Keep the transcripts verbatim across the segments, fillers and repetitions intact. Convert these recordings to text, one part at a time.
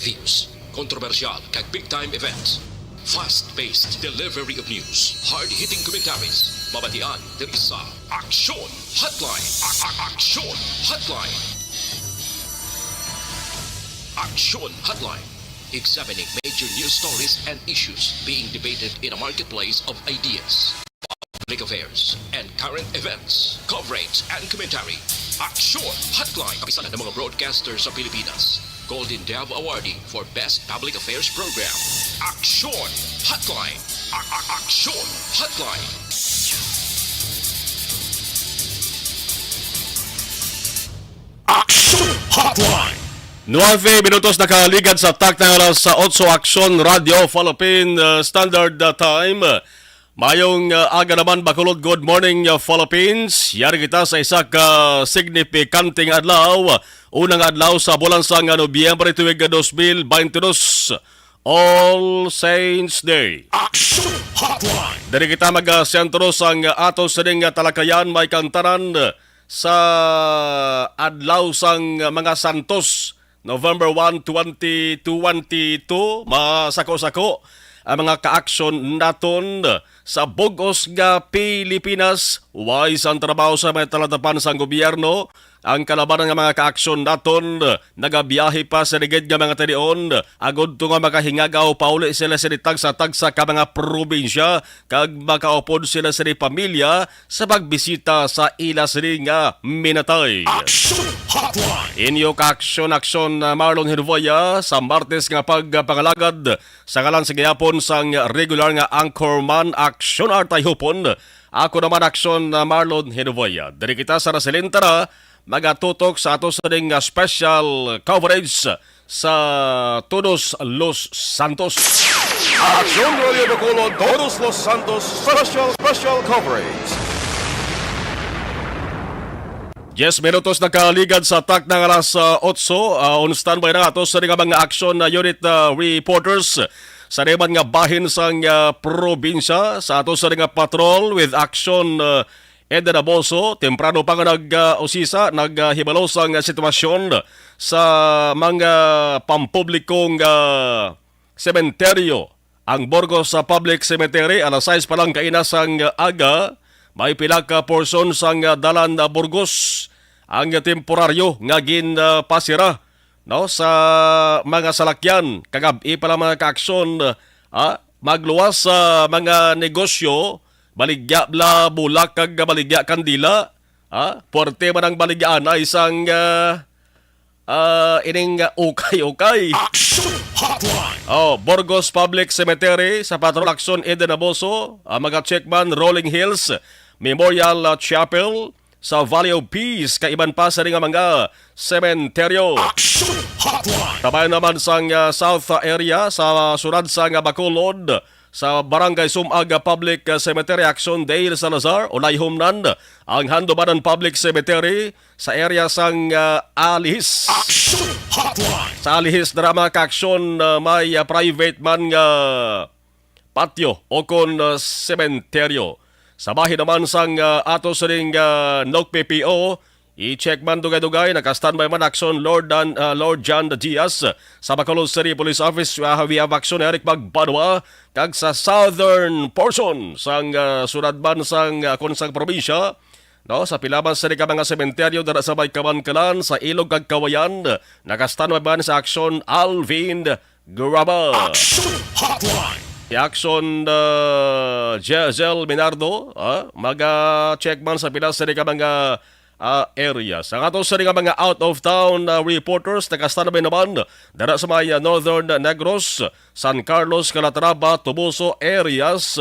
News, kontrobersyal kag big time events. Fast-paced delivery of news, hard-hitting commentaries. Mabatian diri sa Aksyon Hotline. A- a- Aksyon Hotline. Aksyon Hotline. Examining major news stories and issues being debated in a marketplace of ideas, public affairs, and current events, coverage and commentary. Aksyon Hotline, kapisanan ng mga broadcaster sa Pilipinas. Golden Dove Awardee for Best Public Affairs Program. Aksyon Hotline. A- a- Aksyon Hotline. Aksyon Hotline. Nuwebe minutos nakaligad sa takna nga alas otso. Aksyon Radio Philippine, uh, Standard, uh, Time. Mayong, uh, aga naman, Bacolod. Good morning, uh, Philippines. Yari kita sa isa ka signifikanteng adlaw. Unang adlaw sa bulan sang, uh, Nobyembre, tuig, uh, dos mil beintidos. All Saints Day. Aksyon Hotline. Diri kita magasentro sang ato sining talakayan, may kantanan sa Adlaw sang mga Santos, November one, twenty twenty-two. Masako-sako ang mga kaaksyon naton sa bug-os nga Pilipinas. Way sang trabaho sa may talatapan sang gobyerno. Ang kalabanan nga mga kaaksyon naton nagabiyahe pa sa ligid nga mga tinion, agud to nga makahingagaw pauli sila sa tagsa-tagsa ka mga probinsya kag makaupod sila sa pamilya sa pagbisita sa ila sini nga minatay. Action Hotline. Inyo ka aksyon, aksyon, uh, Marlon Hinuvoya, sa Martes nga pagpangalagad sa ngalan sa gihapon sang regular nga anchorman, Aksyon Artay Hupon. Ako naman, aksyon, uh, Marlon Hinuvoya. Diri kita sa Raselintara, magatutok sa ato sa ding, uh, special coverage sa Todos Los Santos. Aksyon Radio Bacolod, Todos Los Santos, special, special coverage. Diyes minutos nakaligad sa takna nga alas, ah, otso. Ah, on standby na ato sa mga action, ah, unit, ah, reporters sa dili man nga bahin sang, ah, probinsya. Sa ato sa nga patrol with action, ah, Eden Aboso, temprano pa nga nag, ah, usisa, naghibalo sang, ah, sitwasyon sa mga pampublikong, ah, sementeryo. Ang Burgos sa Public Cemetery, alas sais pa lang kaina sang aga, may pila ka portion sang dalan na Burgos ang temporaryo nga ginpasira, no, sa mga salakyan. Kagab-i pa lang, mga kaaksyon, ah, magluwas sa mga negosyo, baligya bla bulak kag baligya kandila, ah, puwerte man ang baligya anay sang, ah, ah, ining, ah, ukay-ukay. Action Hotline. Oh, Burgos Public Cemetery, sa Patrol Action Eden Aboso, ah, mga checkman, Rolling Hills Memorial, ah, Chapel, sa Valley of Peace, kag iban pa sa nga mga sementeryo. Action Hotline. Tabayan naman sang, ah, South, ah, area, sa, ah, sunod sa nga Bacolod, sa Barangay Sumag, ah, Public, ah, Cemetery, action, Dale Salazar, Ulay Humnan, ang Handumanan Public Cemetery, sa area sang, ah, Alihis. Action Hotline. Sa Alihis, dira mga kaaksyon, ah, may, ah, private man nga patio o kon, ah, sementeryo. Sa bahin naman sang, ah, ato sining, ah, N O C P P O, i-check man dugay-dugay, naka-standby man action Lord Dan, ah, Lord John Diaz sa Bacolod City Police Office, ah, we have action Eric Magbanwa, kag sa southern portion sang, ah, sunod man sang, ah, kon sang probinsya, no, sa pila man sini ka mga sementeryo dira sa may Kamankalan, sa Ilog kag Kawayan, naka-standby man sa action Alvin Graba. Action Hotline. Si Action, uh, Jezel Minardo, ah, maga-check man sa pila sini ka mga, ah, areas. Ang ato sini ka mga out of town, ah, reporters, naka-standby naman dara sa may, ah, Northern Negros, San Carlos, Calatrava, Toboso areas.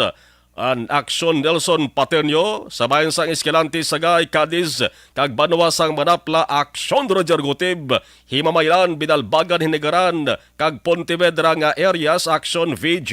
An Action Nelson Pateño, sa bahin sang Escalante, Sagay, Cadiz, kag banwa sang Manapla, Action Roger Gutib, Himamaylan, Binalbagan, Hinigaran, kag Pontevedra nga areas, Action V J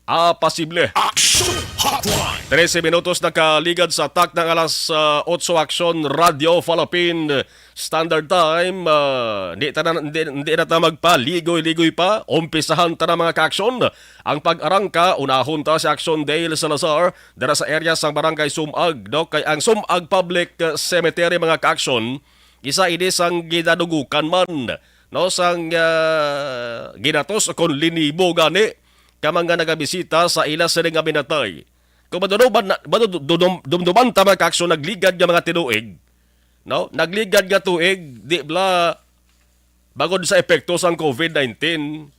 Apasible. Action Hotline. Trese minutos nakaligad sa takna nga alas, ah, otso, Action Radio Philippine Standard Time. Ah, di ta na, di, di na ta magpaligoy-ligoy pa. Umpisahan ta na, mga kaaksyon. Ang pag-arangka, unahon ta si Action Dale Salazar dira sa area sang Barangay Sumag, no? Kay ang Sumag Public, ah, Cemetery, mga kaaksyon, isa ini sang ginadugukan man no, sang, ah, ginatos o kon linibo gani ka mga nagabisita sa ila sini nga minatay. Kung madumduman, madudum-, dumduman ta, mga kaaksyon, nagligad nga mga tinuig, no? Nagligad nga tuig, di bala, bangod sa epekto sang covid nineteen,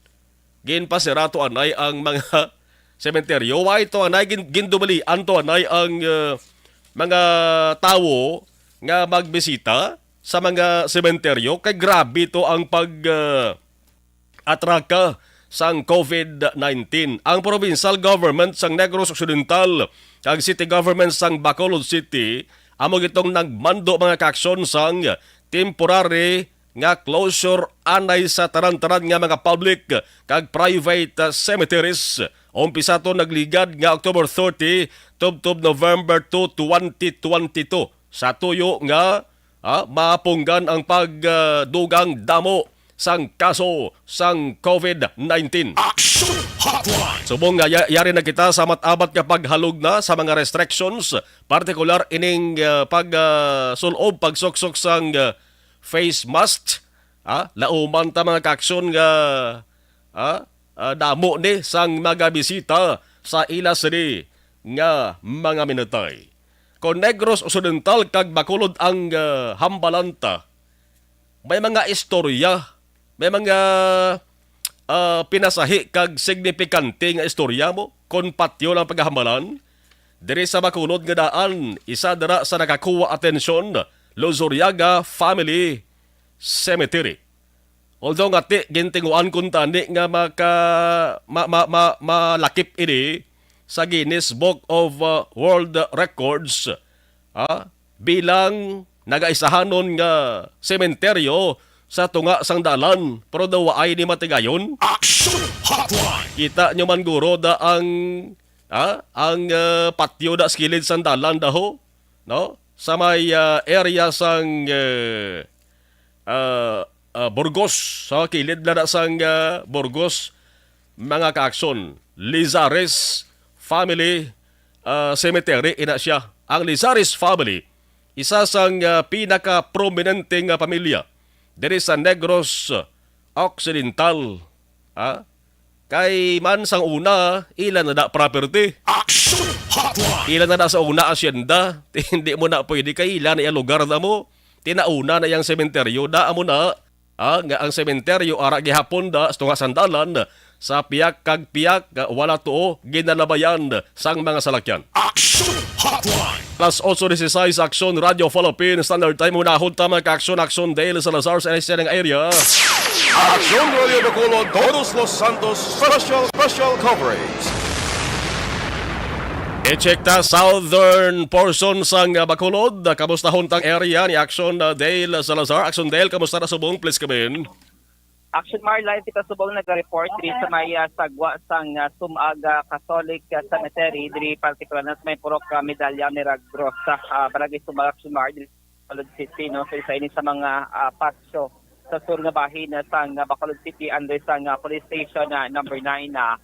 ginpasira to anay ang mga sementeryo. Why to anay gin-, gindumalian to anay ang, uh, mga tawo nga magbisita sa mga sementeryo? Kay grabe to ang pag, uh, atraka sang covid nineteen. Ang provincial government sang Negros Occidental kag city government sang Bacolod City amo gitong nagmando, mga kaaksyon, sang temporary nga closure anay sa tanan-tanan nga mga public kag private, uh, cemeteries. Umpisa to nagligad nga October thirty tubtob November two, twenty twenty-two, sa tuyo nga, ah, mapunggan ang pagdugang damo sang kaso sang covid nineteen. Action Hotline! Subong nga ya-, yari na kita sa amat-amat nga paghalog na sa mga restrictions, partikular ining, ah, pag, ah, sulob, pagsuksok sang, ah, face mask, ah, lauman ta, mga kaaksyon, nga, ah, ah, damo ni sang mga bisita sa ila sini nga mga minatay. Kon Negros Occidental kag Bacolod ang, ah, hambalanta, may mga istorya, may mga, ah, pinasahi kag signipikante nga istorya mo kon patyon ang pagkahambalan. Diri sa Bacolod nga daan, isa dira sa nakakuha atensyon, Luzuriaga Family Cemetery. Although nga ti gintinguan kuntani nga maka-, ma-, ma-, ma-, malakip ini sa Guinness Book of, uh, World Records, ah, bilang nagaisahanon nga sementeryo sa tunga sang dalan, pero daw waay ni matigayon. Action Hotline! Kita nyo man guro da ang, ah, ang, ah, patyo da sa kilid sang dalan daho, no? Sa may, ah, area sang, eh, ah, ah, Burgos, sa kilid na na sang, ah, Burgos, mga kaaksyon, Lizares family, ah, cemetery, ina siya. Ang Lizares family, isa sang, ah, pinaka-prominente nga pamilya diri sa Negros Occidental. Ha? Kay man sang una, ila na da property. Action Hotline! Ila na da sa una asyenda. Hindi mo na pwede kay ila na iyang lugar na mo. Tinauna na iyang sementeryo. Da amo na, ah, nga ang sementeryo ara gihapon da sa tunga sang dalan, sa piyak kag piyak, ah, wala tuo, ginalabayan sang mga salakyan. Action Hotline! Alas otso dieciséis, Aksyon Radio Philippines Standard Time. Unahon ta, mga ka-aksyon, Aksyon Dale Salazar sa N S N ang area. Aksyon Radio Bacolod, Todos Los Santos, special, special coverage. I-check ta southern portion sang, ah, Bacolod. Kamustahon tang area ni Aksyon, ah, Dale Salazar. Aksyon Dale, kamusta na subong? Please come in. Action Mar, live kita subong nag-report diri sa may, ah, sagwa sang, ah, Sumaga Catholic, ah, Cemetery, diri partikular na sa may purok, ah, Medalla Milagrosa, ah, Barangay Sumaga, Action Mar, diri sa Bacolod City, no? So, isa ini sa mga, ah, patio sa sur nga bahin, ah, sang, ah, Bacolod City under sang, ah, Police Station, ah, number nine, ah,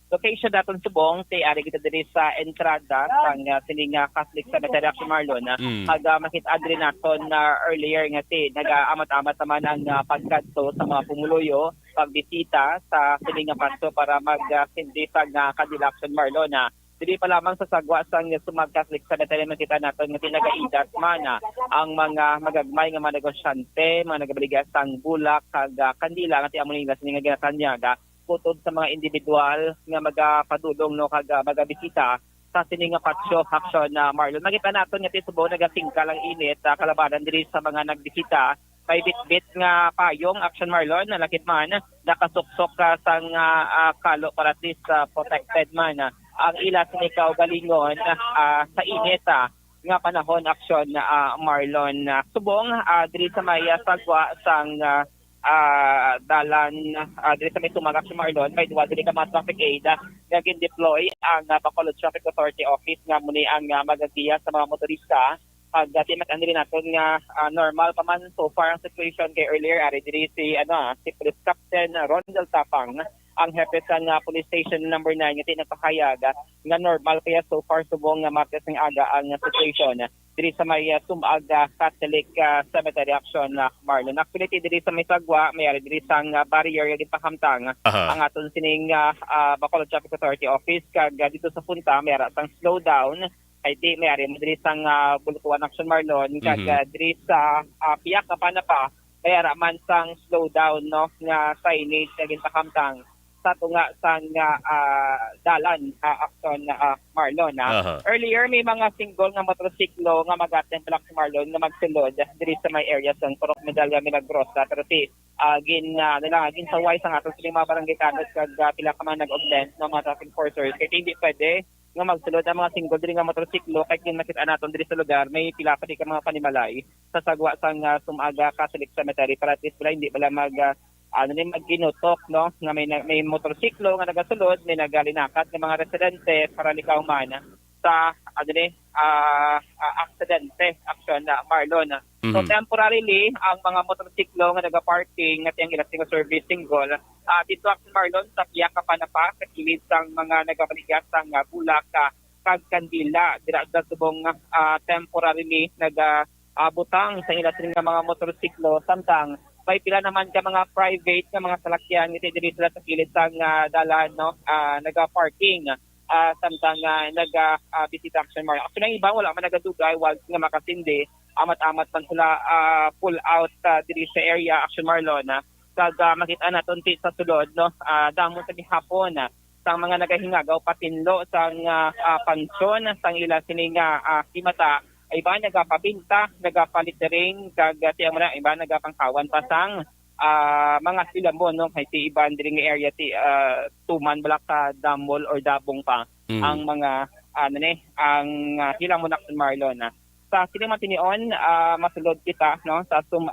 location naton subong, ti ari kita diri sa entrada sang, ah, sini nga Catholic Cemetery, Action Marlon, ah, Mm. kag, ah, makita diri naton, ah, earlier nga ti nagaamat-amat naman ang, ah, pagkadto sa mga pumuluyo, pagbisita sa sini nga patio para mag, ah, sindi sang, ah, kandila, Action Marlon, ah. Diri pa lamang sa sagwa sang Sumag Catholic Cemetery, makita naton nga ti nagaidas man, ah, ang mga magagmay nga mga negosyante, mga nagabaligya sang bulak kag, ah, kandila nga ti amo nila sini nga ginatanyaga kutob sa mga individual nga magapadulong, no, kag, ah, magabisita sa sini nga patio, Action, ah, Marlon. Makita naton nga ti subong nagasingkal ang init, ah, kalabanan diri sa mga nagbisita. May bitbit nga payong, Action Marlon, na lakip man nakasuksok, ah, sang, ah, ah, kalo para at least, ah, protected man, ah, ang ila sini kaugalingon, ah, sa init, ah, nga panahon, Action, ah, Marlon. Ah, subong, ah, diri sa may, ah, sagwa sang, ah, ah, dalan, ah, diri sa may Sumag, Action Marlon, may duha diri ka mga traffic aid, ah, nga gin-deploy ang, ah, Bacolod Traffic Authority Office nga muni ang, ah, magagiya sa mga motorista Ag, ah, timat-an diri naton nga, ah, normal pa man so far ang situation kay earlier ari diri si, ano, ah, si Police Captain Rondel Tapang, ang hepe sang, ah, Police Station Number Nine nga ti nagpahayag, ah, nga normal kaya so far subong nga Martes nga aga ang situation diri sa may, ah, Sumag, ah, Catholic, ah, Cemetery, Action, ah, Marlon. Actually, ti diri sa may sagwa, may ari diri sang, ah, barrier nga ginpahamtang Aha. ang aton sining, ah, ah, Bacolod Traffic Authority Office kag, ah, dito sa punta may ara sang slowdown kay di may ari mo diri sang, ah, Bultuan, Action, Marlon kag, Mhm. ah, diri sa, ah, Piak nga Panapa may ara man sang slowdown, no, nga signage nga ginpahamtang sa tunga sang, ah, ah, dalan, ah, Action, ah, Marlon, ah. Aha. Earlier, may mga single nga motorsiklo nga mag-attempt lang si Marlon nga magsulod diri sa may area sang Purok Medalla Milagrosa, pero ti, ah, gin, ah, ano lang, ginsaway sang aton sining mga barangay tanod kag, ah, pila ka mga nag-augment nga mga traffic enforcers kay hindi pwede nga magsulod ang mga single diri nga motorsiklo kay kung nakita naton diri sa lugar may pila pa di ka mga panimalay sa sagwa sang, ah, Sumaga Catholic Cemetery para at least wala hindi bala mag, ah, ano ni, magginutok, no, nga may na-, may motorsiklo nga nagasulod, may nagalinakat nga mga residente para likaw man sa, ano ni, ah, ah, aksidente, Action, ah, Marlon. So, Mhm. temporarily, ang mga motorsiklo nga nagaparking nga tiyang ila single service single, ah, dito, Action, Marlon, sa Piak nga Panapa, sa kilid sang mga nagabaligya sang, ah, bulak, ah, kag kandila, dira sa subong, ah, temporarily naga, ah, butang sa ila sini nga mga motorsiklo, samtang may pila naman ka mga private nga mga salakyan nga diri sila sa kilid sang, ah, dalan, no, ah, naga-parking, ah, samtang, ah, naga, ah, bisita, Action, Marlon. Actually, ang iba wala man nagadugay, wag nga makasindi, amat-amat man sila, ah, pull out, ah, diri sa area, Action, Marlon, ah. Kag, ah, makita naton ti sa sulod, no, ah, damo sa gihapon, ah, sang mga nagahingagaw patinlo sang, ah, ah, pansyon sang ila sini nga, ah, himata. Ay iba nagapabinta, nagapalittering, kag, ah, ti amo na, iba nagapangkawan pa sang, ah, mga silamon, no? Kay ti iban diri nga area ti, ah, tuman bala ka Damol or Dabong pa Mm. ang mga, ano ni, ang, ah, hilamon, Action, Marlon, ah. Sa sini man tinion, ah, masulod kita, no, sa Sumag,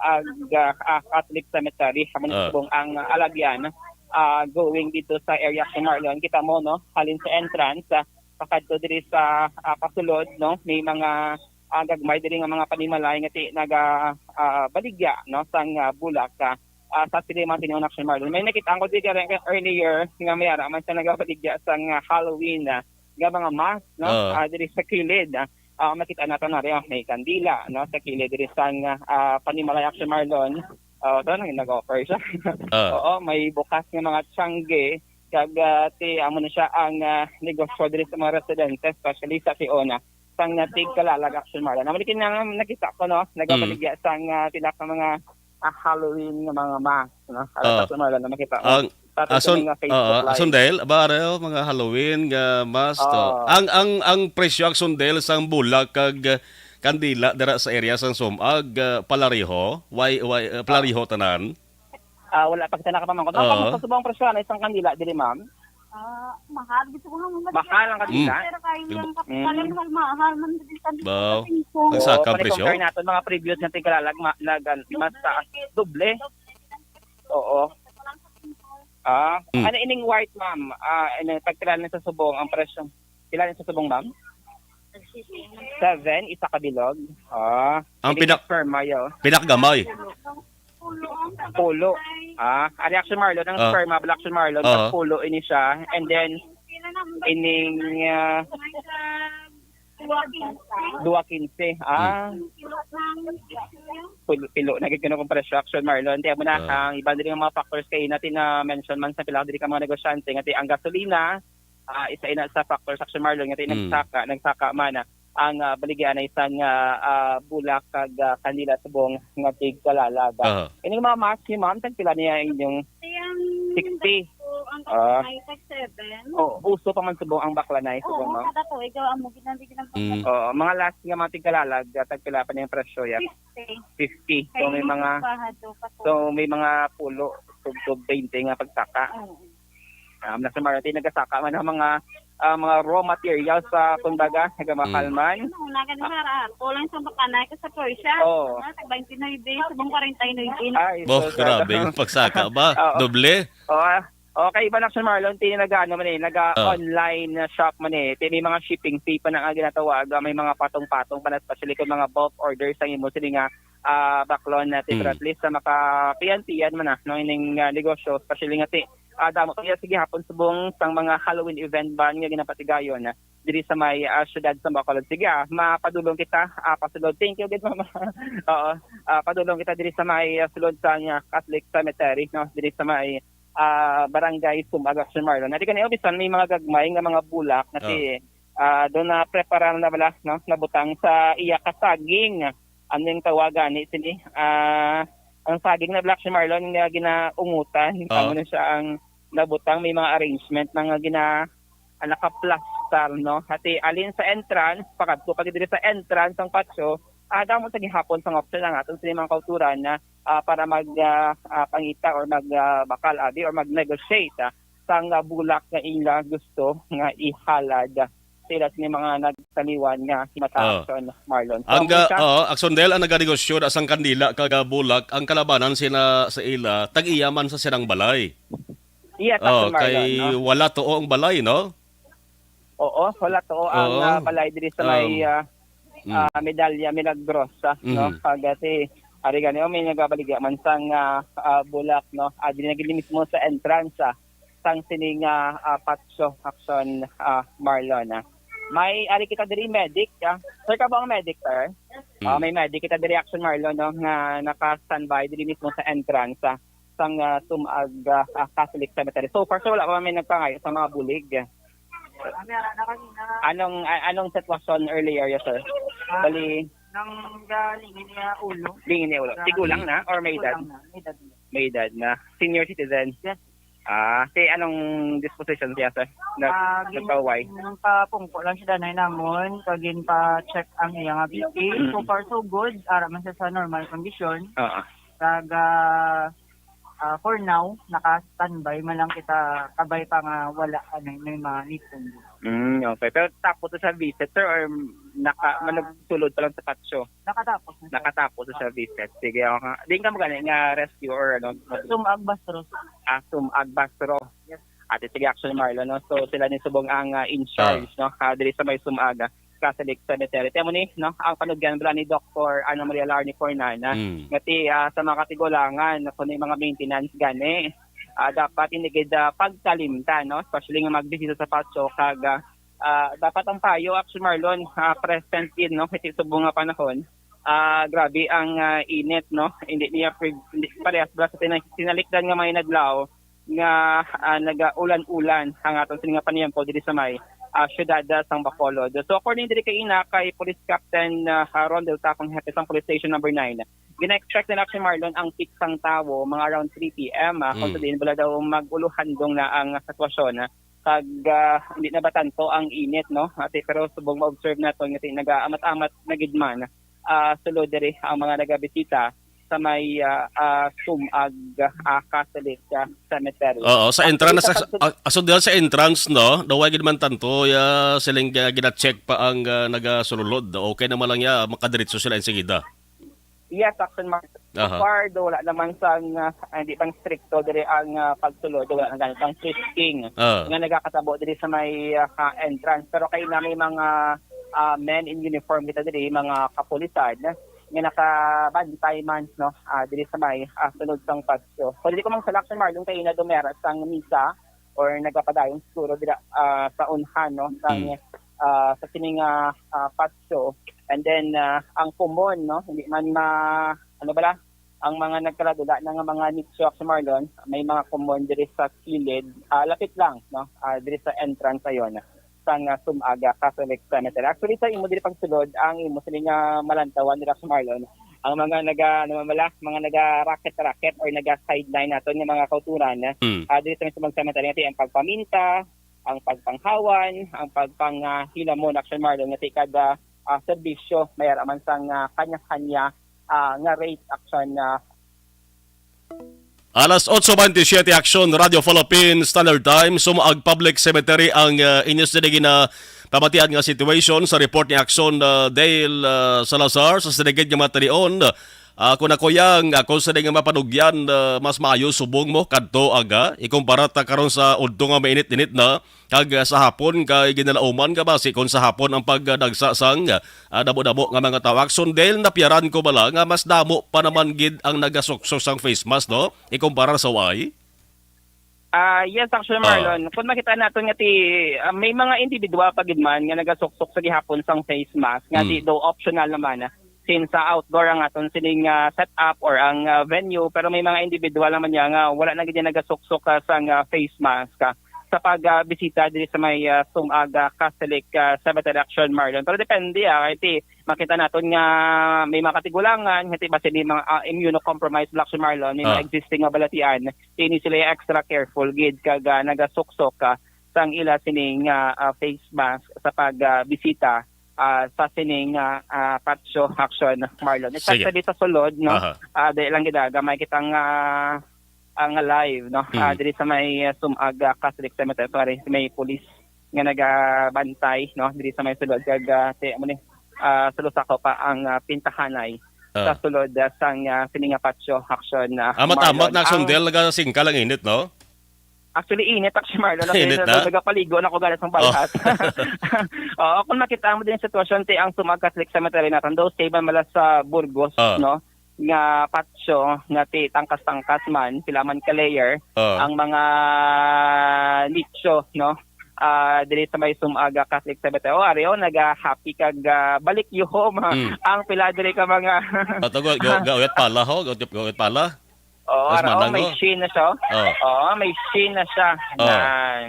ah, ah, Catholic Cemetery, amo ni Ah. subong ang, ah, alagyan, ah, going dito sa area, Action, Marlon. Kita mo, no, halin sa entrance, ah, pakadto diri sa, ah, pasulod, no, may mga, ah, gagmay diri nga mga panimalay nga ti-, naga, ah, baligya, no, sang, ah, bulak, ah, ah, sa sini man tinion, Action, Marlon. May nakita ko diri earlier nga may ara man siya nagabaligya sang, ah, Halloween, ah, nga mga mask, no, Oo. ah, diri sa kilid, ah. Ah, makita nato na rin, may kandila, no, sa kilid diri sang, ah, panimalay, Action, Marlon. Oh, so, nag-, nag-offer siya. Ah. Oo, may bukas nga mga tiyangge, kag, ah, ti, amo na siya ang, ah, negosyo diri sa mga residente, especially sa Siona, sang, ah, Tigkalalag, Action, Marlon. Amo ni kini nga nakita ko, no, Mm. nagabaligya sang, ah, pila ka mga, ah, Halloween nga mga mask, no? Ano, Oo. Action, Marlon, na makita mo. Ang Tapos Ason, sa mga Facebook ah, Live. Asondel, ba, are, oh, mga Halloween nga mask, oh. Oo. Ang, ang, ang presyo, Asondel, sang bulak kag, ah, kandila dira sa area sang Sumag, ah, palariho? Why, why, ah, palariho tanan? Ah, wala pa kita nakapamangkot. Ma'am, Oo. kamusta subong ang presyo na isang kandila diri, ma'am? Ah, mahal. Gusto ko nga, mahal. Mahal ang kandila? Mm. Pero kaya Mm. yung Mm. kapital, mahal, mahal man din kami Baw. sa tingko. Oo, Nagsaka ang kung presyo? i-compare naton, mga previous nga Tigkalalag, ma-, nag-, mas taas. Doble. Oo. Ah, Mm. ano ining white, ma'am? Ah, ano, tagpila ni sa subong ang presyo? Pila ni sa subong, ma'am? Seven, isa ka bilog. Ah, Ang ining pinak-, sperma, yo. pinakagamay. Pulo. Ah, ari, Action, Marlon, ang Ah. sperma, black, Action, Marlon, Ah. tag pulo ini siya. And then, ining, ah, Dua quince. Dua quince. Ah. Hmm. Pil-, pilo na gid kuno kung presyo, Action, Marlon. Kaya mo na, Ah. ang iban diri nga mga factors kay natin na mention man sa pila diri ka mga negosyante nga ti ang gasolina, ah, isa ina sa factors, Action, Marlon, nga ti Hmm. nagsaka, nagsaka man, ah, ang, ah, baligya na isang, ah, ah, bulak kag, ah, kandila subong nga Tigkalalag. Aha. Ining mga mask ni ma'am, tagpila niya inyong Siyang sixty. Ang Ah. ay, tag seven. Oh, uso pa man subong ang bakla na, eh, Oo, subong, no? kada to, ikaw, amo, ginamit, ginamit. Mm. Oo, mga last nga mga Tigkalalag, ah, tagpila pa niyang presyo, ya? Fifty. Fifty. So, Kaya may yung mga, pa, hado pa to. so, may mga pulo, tugtog twenty nga pagsaka. Oo. Um, nasa Marati, nagasaka man ang mga, ah, mga raw materials sa, kumbaga, nagamahal Mm. man. Ano, nagan Ah. sa rato lang sa Bacanay, sa Persia. Oo. Ah, tag twenty-nine, subong forty-nine. Ay, Boh, so, grabe sa yung pagsaka ba? Oo. Doble? Oo, ah. Okay, iba na, Sir Marlon, ti naga-, ano man eh, naga-, Ah. online na shop man eh. Ti may mga shipping fee pa na nga ginatawag, ah, may mga patong-patong pa na, especially kung mga bulk orders ang imo sini nga, ah, baklon na ti, pero Mm. at least sa makapiyan-piyan man na, no, ining, ah, negosyo, especially nga ti, ah, damo pa siya sige hapon subong sang mga Halloween event ban nga ginapatigayon, ah, diri sa may, ah, siyudad sa Bacolod. Sige, ah, mapadulong kita, ah, pasulod. Thank you, good mama. Oo, ah, padulong kita diri sa may, ah, sulod sa, ah, Catholic Cemetery, no, diri sa may ah, Barangay Sumag, Action Marlon. Nati kani bisan may mga gagmay nga mga bulak na Ah. si, ah, doon na prepara na bala, no? Nabutang sa iya ka saging. Ano yung tawagan ni sini? Ah, ang saging na bala, Action Marlon, nga ginaungutan. Ah. Amo na siya ang nabutang, may mga arrangement na nga gina-, ah, nakaplastar, no? Hati alin sa entrance, pakadto pa gid diri sa entrance ang patio, ah, damo sa gihapon sang option ang aton sa mga kauturan na, ah, para mag, ah, ah, pangita or mag, ah, bakal, abi, or mag-negotiate, ah, sang, ah, bulak nga ila gusto nga ihalad, ah, sa ila sini mga nagtaliwan nga mata, Oh. Action Marlon. So, Ang amo ga-, siya. Oo, Action Del, ang naganegosyo na sang kandila kag bulak, ang kalabanan sila sa ila, tag-iya man sa silang balay. Yes, Oh, Action Marlon, kay no? wala tuo ang balay, no? Oo, wala to ang, Oo. ah, balay diri sa may, Um, ah, mm. ah, Medalla Milagrosa, no? Mhm. Kag, ah, si, ari gani, oh, may nagabaligya man sang, ah, ah, bulak, no? Ah, diri na gid mismo sa entrance, ah, sang sining, ah, ah, Patso Action, ah, Marlon, ah. May ari kita diri medic, ah. Sir, ka ba ang medic, sir? Ah, Hmm. may medic kita diri, Action Marlon, no? Nga naka-standby diri mismo sa entrance, ah, sang, ah, Sumag, ah, ah, Catholic Cemetery. So far, sir, wala pa may nagpangayo sa mga bulig. Anong, a-, anong sitwasyon earlier, yes, sir? Ah, Bali, nang galing niya ulo. Dingin niya ulo. Tigulang na or may edad? Tigulang na, may edad na. May edad na. Senior citizen? Yes. Ah, kay anong disposition siya, sir? Nag-, Ah, gin-, nagpauway? Nagpapungko lang siya, danay namon. Kag ginpa-check ang iya nga B P. Mm. So far, so good. Ara man siya sa normal condition. Oo. Kag, ah, ah, for now, naka-standby man lang kita, kabay pa nga wala, ano, may mga need. Mm, okay. Pero tapos sa visit, sir, or naka-, Ah. Nagsulod pa lang sa patio? Nakatapos na, sir. Nakatapos sa visit. Sige, okay. Di ka magani nga rescue or ano? Sumag Bastro. Ah, Sumag Bastro. Yes. Ate, sige, Action Marlon, no? So, sila ni subong ang, ah, in charge, Ah. no? Ah, diri sa may Sumag, ah, Catholic Cemetery. Tiyan mo ni, no? Ang panugyan bala ni Doktor Ana Maria Larny Cornana. Mm. Nga ti, ah, sa mga katigulangan, kung may mga maintenance gani, ah, dapat hindi gid, ah, pagkalimtan, no? Especially nga magbisita sa patio, kag, ah, ah, dapat ang payo, Action Marlon, ah, present gid, no? Kasi subong nga panahon, ah, grabe ang, ah, init, no? Hindi niya pre-, hindi parehas bala sa tina-, tinalikdan nga mga inadlaw nga, ah, nagaulan-ulan ang aton sini nga paniyempo diri sa may, ah, siyudad, ah, sang Bacolod. So, according diri kay ina kay Police Captain, ah, Rondel Tapang, hepe sang Police Station Number Nine, gina-expect nila, Action Marlon, ang peak sang tawo mga around three P M, ah, kung Mm. sa diin bala daw mag-uluhandong na ang sitwasyon, ah, kag, ah, hindi na ba tanto ang init, no? Ate, pero subong ma-observe naton nga ti-, nagaamat-amat na gid man, ah, sulod diri ang mga nagabisita sa may, ah, ah, Sumag, ah, Catholic, ah, Cemetery. Oo, sa Actually, entrance, sa sa, pagsul- ah, so, diyan sa entrance, no? Daw wala gid man tanto, ya, siling, ah, gina-check pa ang, ah, nagasulod. Okay naman lang ya, makadiretso sila enseguida. Yes, Action Mark. So Aha. far, do, wala naman sang, ah, hindi pang stricto diri ang, ah, pagsulod, wala na ganit ang frisking Ah. nga nagakatabo diri sa may, ah, ka-, entrance. Pero kay na may mga, ah, men in uniform kita diri, mga kapulisan, nga nakabantay man, no, ah, diri sa may, ah, sulod sang patio. So, dili ko mang salak, Sir Marlon, kay na dumera sang misa or nagapadayon siguro dira, ah, sa unhan, no, sang, Mm. ah, sa sining, ah, ah, patio. And then, ah, ang common, no, hindi man ma-, ano bala, ang mga nagkaladula na nga mga nicho, Sir Marlon, may mga common diri sa kilid, ah, lapit lang, no, ah, diri sa entrance ayon sang, ah, Sumaga Catholic Cemetery. Actually, sa imo diri pagsulod, ang imo sini nga malantawan dira, Sir Marlon, ang mga naga, ano man bala, mga naga-racket-racket or naga-sideline naton nga mga kauturan, Hmm. ah, diri sa mismong cemetery, nga ti ang pagpaminta, ang pagpanghawan, ang pagpang, ah, hilamon, Action Marlon, nga ti kada, ah, serbisyo, may ara man sang, ah, kanya-kanya, ah, nga rate, Action, ah, Alas otso bentisiete, Action Radio Philippines Standard Time. Sumaag Public Cemetery ang, ah, inyo sini ginapamatian nga situation sa report ni Action, ah, Dale, ah, Salazar. Sa sinigid nga matalion, Ah, kung ako yang, ah, kung sa nga mapanugyan, ah, mas maayo subong mo kadto aga, ikumpara ta karon sa udto nga mainit-init na, kag, ah, sa hapon kay ginalauman nga basi kung sa hapon ang pagdagsa sang, ah, damo-damo nga mga tawo. Action Dale, napiyaran ko bala nga mas damo pa naman gid ang nagasuksok sang face mask, no? Ikumpara sa way. Ah, yes, actually, Ah. Marlon, kung makita naton nga ti, ah, may mga individual pa gid man nga nagasuksok sa gihapon sang face mask, nga Mm. di daw optional naman, ah, since sa outdoor ang aton sining, ah, setup or ang, ah, venue, pero may mga individual naman niya nga wala na gid nagasuksok, ah, sang, ah, face mask, ah, sa pag, ah, bisita diri sa may, ah, Sumaga Catholic, ah, Cemetery, action, Marlon. Pero depende, ah, kay ti, makita naton nga may mga katigulangan, nga ti basi may mga, ah, immunocompromised, action, Marlon, may mga Ah. existing nga balatian, ini sila extra careful gid kag, ah, nagasuksok, ah, sang ila sining, ah, ah, face mask sa pag, ah, bisita, ah, sa sining, ah, ah, patio, action, Marlon. Sige. Exactly sa sulod, no? Aha. Ah, dahil lang gid, ah, gamay kitang, ah, ang live, no? Hmm. Ah, diri sa may, ah, Sumaga Catholic Cemetery, pare, may pulis nga nagabantay, no? Diri sa may sulod kag, ah, ti, amo ni, ah, sulusako pa ang, ah, pintahanay Ah. sa sulod, ah, sang, ah, sining nga patio, action, ah, Amat-amat Marlon. na, action, Ang- Del, nagasingkal ang init, no? Actually, init, actually, Marlon. Init na? Nagapaligo na ko galing sa Oh. balhat. Oo, kung makita mo din yung sitwasyon, ti, ang Sumaga Catholic Cemetery natin, daw stable mala sa Burgos, Ah. no? Nga patio, nga ti, tangkas-tangkas man, pila man ka layer, Ah. ang mga nicho, no? Ah, diri sa may Sumaga Catholic Cemetery. Oh, ari, oh, naga-happy kag, ah, balik yuhom, ha? Mm. Ang pila diri ka mga Ato, go, go, go, uyat pala, ho? Go, go, uyat pala? Oo, Mas ara, oh, manang, may oh. sheen na siya. Oh. Oo, may sheen na siya. Oh. Yan.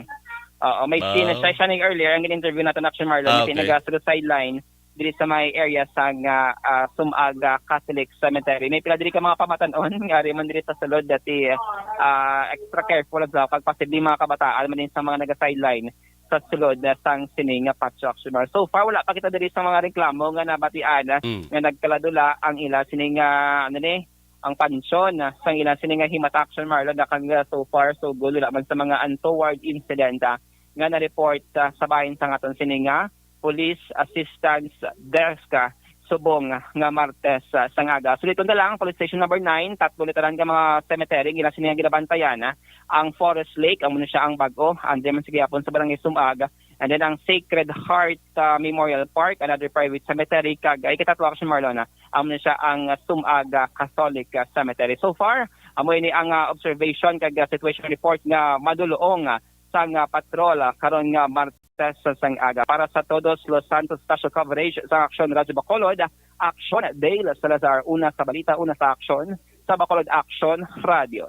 Oo, may sheen na Oh. siya. Siya ning earlier, ang in-interview natin, action, Marlon, Ah, yung okay. nag-suicide line diri sa may area sa nga, ah, Sumaga Catholic Cemetery. May pila diri ka mga pamatan-on, nga ari man diri sa sulod, dati, ah, extra careful sa pagpasible mga kabataan, man din sa mga naga-sideline sa sulod na sang sining nga patio, action, Marlon. So far, wala pa kita diri sa mga reklamo nga nabatian, ah, Mm. nga nagkaladula ang ila sining, ah, ano ni, ang pansyon, ah, sang ilang sini nga himata, action, Marlon, nga kang, ah, so far so good, wala man sa mga untoward incident, ah, nga na-report, ah, sa bahin sa aton sini nga Police Assistance Desk, ah, subong, ah, nga Martes, ah, sang aga. Suliton na lang, Police Station Number Nine, tatlo literan nga mga cemetery, ang ilang sini nga ginabantayan, ah, ang Forest Lake, amo na siya ang bag-o, andyan man sa gihapon sa Barangay Sumag, and then ang Sacred Heart, ah, Memorial Park, another private cemetery, kag ay kita, action, Marlon, ah, amo na siya ang, ah, Sumaga Catholic, ah, Cemetery. So far, amo ini ang, ah, observation kag, ah, situation report nga madulong, ah, sang, ah, patrol, ah, karon nga Martes sa sang aga. Para sa Todos Los Santos Special Coverage sa Action Radyo Bacolod, ah, Action Dale Salazar, una sa balita, una sa aksyon, sa Bacolod Action Radio.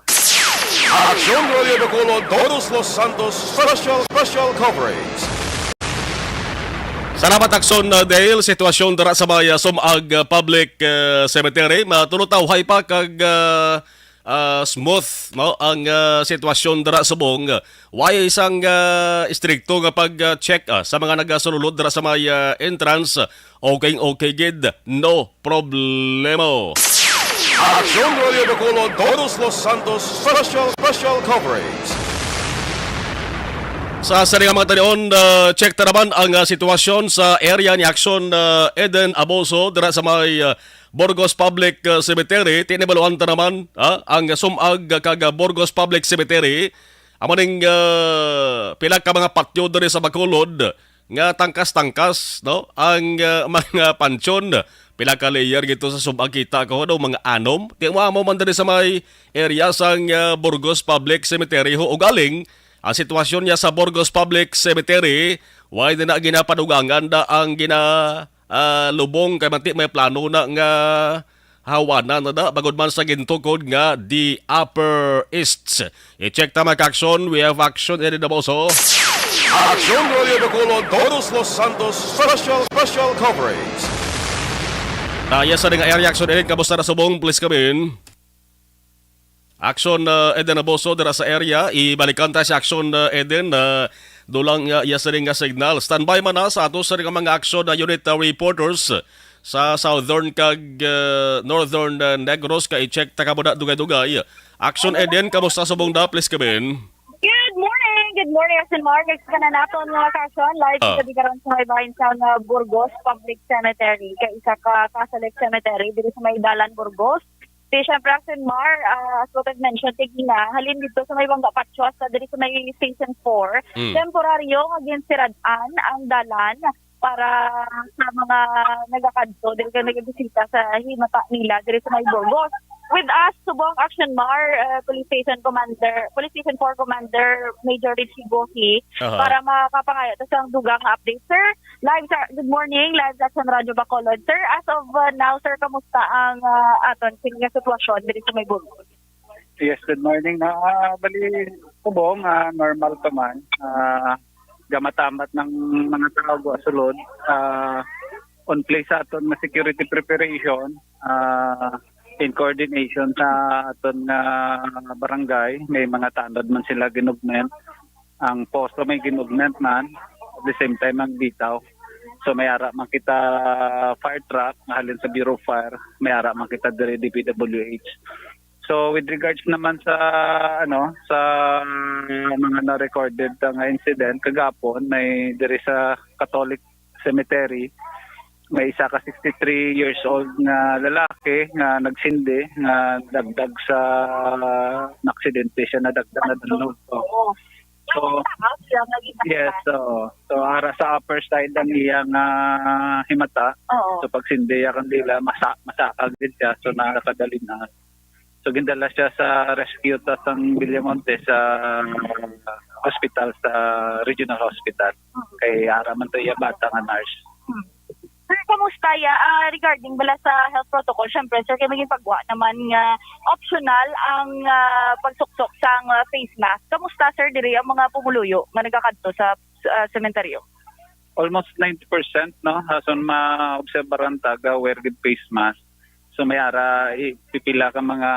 Aksyon Radio Bacolod, Todos Los Santos Special Special Coverage. Salamat, Action, uh, Dale. Sitwasyon dira sa may, uh, Sumag, uh, Public, uh, Cemetery. Matulutawhay pa kag, uh, uh, smooth, no, ang, uh, sitwasyon dira subong. Way isang, uh, istrikto nga pag-check, uh, sa mga nagasulod dira sa may, uh, entrance. Okay, okay gid. No problemo. Aksyon Radio Bacolod, Todos Los Santos Special Special Coverage. Sa sari nga mga talion, uh, check ta naman ang, uh, sitwasyon sa area ni Action, uh, Eden Aboso dira sa may, uh, Burgos Public, uh, Cemetery. Tinibaluan ta naman, ah, ang Sumag kag, uh, Burgos Public Cemetery. Amo ning, uh, pila ka mga patyo diri sa Bacolod nga tangkas-tangkas, no? Ang, uh, mga pansyon, pila ka layer gito sa Sumag, kita ko, no? Mga anom. Ti mo amo man diri sa may area sang, uh, Burgos Public Cemetery, ho. Ugaling, ang sitwasyon niya sa Burgos Public Cemetery, way na, na ginapadugangan da ang gina, ah, lubong kay manti may plano na nga hawanan na da, bangod man sa gintukod nga The Upper East. I-check ta, mga action. We have Action Eden Aboso. Aksyon Radio Bacolod, Todos Los Santos Special Special Coverage. Ah, yes, sa nga area, Action Eden, kamusta na subong? Please come in. Action, uh, Eden Aboso dira sa area. Ibalikan ta si Action, uh, Eden, uh, dulang, uh, iya sining nga signal. Standby man na sa ato sa nga mga action, uh, unit, uh, reporters sa Southern kag, uh, Northern, uh, Negros. Kay check ta ka muna dugay-dugay. Action, Eden, kamusta subong da? Please come in. Good morning. Good Morning, Asin Mar. Next ka na naton nga kason. Live Ah. Sa Bigaron sa may bahin sa nga Burgos Public Cemetery. Kay isa ka Catholic Cemetery diri sa may Dalan Burgos. Di syempre, Asin Mar, ah, as what I've mentioned, tigina, halin dito sa may Bangga Patio hasta diri sa may Station four. Mm. Temporaryo nga ginsirad-an ang dalan para sa mga nagakadto, diri ka nagabisita sa himata nila, diri sa may Burgos. With us, subong Action Mar, uh, Police Station Commander, Police Station four Commander Major Richie Gohi, Aha. Para makapangayo ta sang dugang nga update, sir. Live sa, good morning, live sa Action Radio Bacolod. Sir, as of, uh, now, sir, kamusta ang, uh, aton sini nga sitwasyon diri sa may Burgos? Yes, good morning. Na, ah, bali, subong, ah, normal pa man. Ah, gamatamat ng mga tao go sulod, ah, on place sa aton nga security preparation, ah, in coordination sa aton nga barangay, may mga tanod man sila gin-augment. Ang posto may gin-augment man, at the same time ang bitaw. So may ara man kita fire truck nga halin sa Bureau of Fire, may ara man kita diri D P W H. So with regards naman sa, ano, sa mga na-recorded nga incident kagapon, may diri sa Catholic Cemetery, may isa ka sixty-three years old nga lalaki nga nagsindi nga dagdag sa aksidente siya, nadagdag na dunod. Oo. So, yes, oo. So ara sa upper side ang iya nga himata. Oo. So pagsindi iya kandila, masa masakag din siya. So nakadali na. So gindala siya sa rescue ta sang Villamonte sa hospital, sa regional hospital. Mm. Kay ara man to iya bata nga nurse. Mm. Sir, kamusta ya, ah, regarding bala sa health protocol? Syempre, sir, kay maging pagwa naman nga optional ang, ah, pagsuksok sang, ah, face mask. Kamusta, sir, diri ang mga pumuluyo nga nagakadto sa, sa sementeryo? Almost ninety percent, no? Hason maobserbaran ta ga-wear gid face mask. So may ara i- pipila ka mga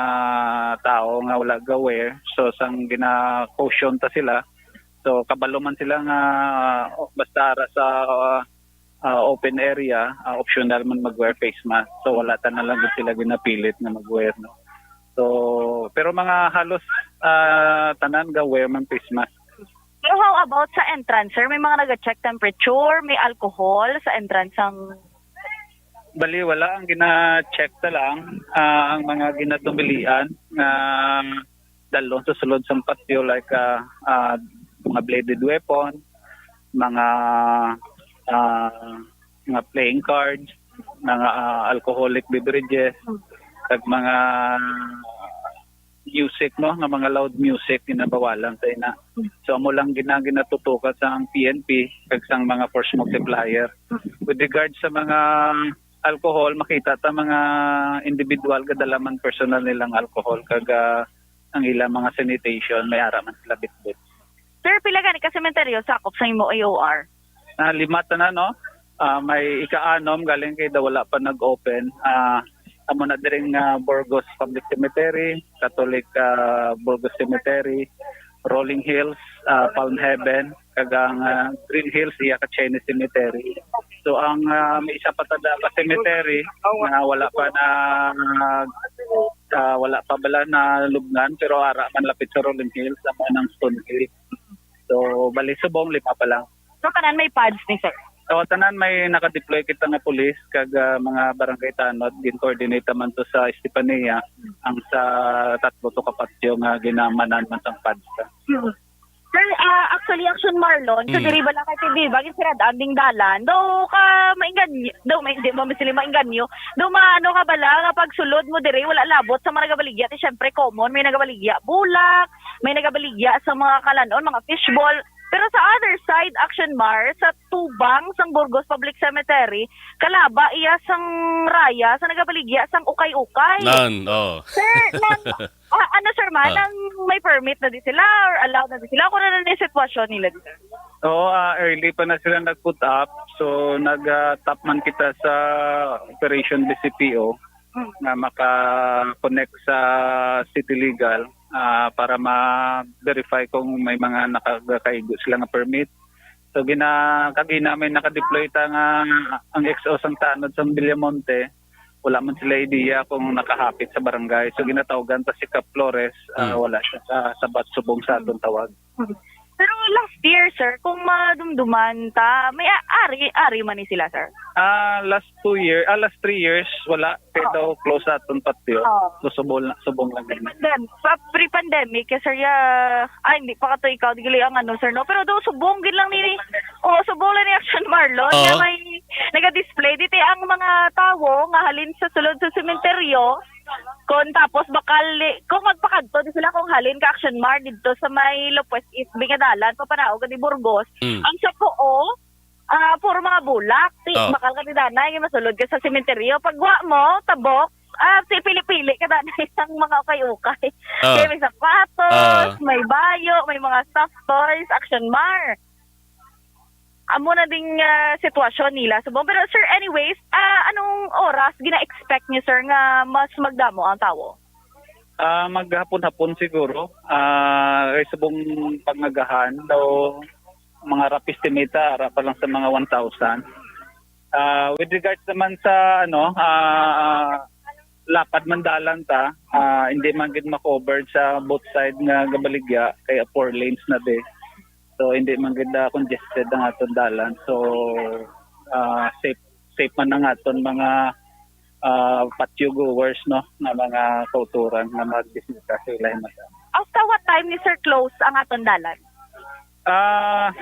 tao nga wala ga-wear. So sang gina-caution ta sila. So kabalo man sila nga, oh, basta ara sa, ah, ah, open area, ah, optional man mag-wear face mask. So wala ta na lang gid sila ginapilit nga mag-wear, no. So pero mga halos, ah, tanan ga-wear man face mask. Pero how about sa entrance, sir? May mga naga-check temperature, may alcohol sa entrance ang Bali, wala. Ang gina-check ta lang, ah, ang mga ginatumilian nga dalon sa sulod sang patio, like, ah, ah, mga bladed weapon, mga, ah, mga playing cards, mga, ah, alcoholic beverages, kag mga music, no, nga mga loud music ginabawalan sa ina. So amo lang gina ginatutukan sa ang P N P kag sang mga force multiplier. With regard sa mga alcohol, makita ta mga individual gadala man personal nilang alcohol kag, ah, ang ilang mga sanitation may ara man sila bitbit. Sir, pila gani ka sementeryo sakop sa imo A O R? Ah, lima tanan, no? Ah, may ika-anom galing kay daw wala pa nag-open. Ah, amo na diring, ah, Burgos Public Cemetery, Catholic, ah, Burgos Cemetery, Rolling Hills, ah, Palm Heaven, kag ang, ah, Green Hills, iya ka Chinese Cemetery. So ang, ah, may isa pa tada ka cemetery na wala pa na, ah, wala pa bala na lubngan, pero ara man lapit sa Rolling Hills, amo nang Stone Hill. So bali subong lima pa lang. So, tanan may pads ni, sir? So tanan may naka-deploy kita nga pulis kag, ah, mga barangay tanod. Gin-coordinate man to sa Estefania ang sa tatlo to ka patio nga ginamanan man sang pads. Hmm. Sir, ah, actually, Action Marlon, so Mm. diri bala kay T V ba, ginsirad-an ding dalan. Daw ka mainganyo, daw may, di ba, sila mainganyo? Daw maano ka bala nga pagsulod mo diri, wala labot sa mga nagabaligya. Ti, syempre, common, may nagabaligya bulak, may nagabaligya sa mga kalanon, mga fishball. Pero sa other side, Action Mar, sa tubang sang Burgos Public Cemetery, kalaba iya sang raya sa nagabaligya sang ukay-ukay. Nan, oh. Sir, nan, ah, ano, sir, man, Ah. nang may permit na di sila or allowed na di sila? Kung ano na yung sitwasyon nila dito? Oo, ah, early pa na sila nag-put up. So, nag-, ah, tap man kita sa Operation B C P O Mm. na maka-connect sa City Legal, ah, para ma-verify kung may mga nakakaigo sila nga permit. So, gina-, kagina may naka-deploy ta nga ang X O sang tanod sa Villamonte, wala man sila idea kung nakahapit sa barangay. So, ginatawgan ta si Kap Flores, ah, Mm. wala siya sa, sa bat subong sa aton tawag. Mm. Pero last Here, sir, kung madumduman ta, may a- ari, ari man ni sila, sir. Ah, last two years, ah, last three years, wala. Kaya Oo. Daw close sa aton patio. Oo. So, subong, subong lang din. Pre-pandemic, pa- pre-pandemic, kay sir, ya, ay, hindi pa kato ikaw, di gali ang ano, sir, no? Pero daw, subong gid lang ni, oh, subong lang ni Action Marlon, Oo. nga may nag-display. Dito ang mga tawo nga halin sa sulod sa sementeryo, kung tapos bakal, kung magpakadto, di sila kung halin ka Action Mar, dito sa may Lopez East, nga dalan, papanaog ka ni Burgos, Mm. ang sa Poo, ah, puro mga bulak. Ti, Oh. bakal ka ti danay, masulod ka sa sementeryo. Pagwa mo, tabok, ah, si pili-pili ka danay sang mga ukay-ukay. Oh. Kaya may sapatos, Ah. may bayo, may mga soft toys, Action Mar. Amo na ding ah, sitwasyon nila subong. Pero sir, anyways, ah, anong oras gina-expect niyo, sir, nga mas magdamo ang tawo? Ah, maghapon-hapon siguro. Ah, kay subong pangagahan daw mga rough estimate, ara pa lang sa mga one thousand. Ah, with regards naman sa ano, ah, lapad man dalan ta, ah, hindi man gid ma-covered sa both side nga gabaligya kay four lanes na di. So hindi man gid ah, congested ang aton dalan. So ah, safe safe man ang aton mga ah, patio goers, no, na mga kauturan nga magbisita sa ilahin na dalan. Hasta what time ni sir close ang aton dalan? Ah,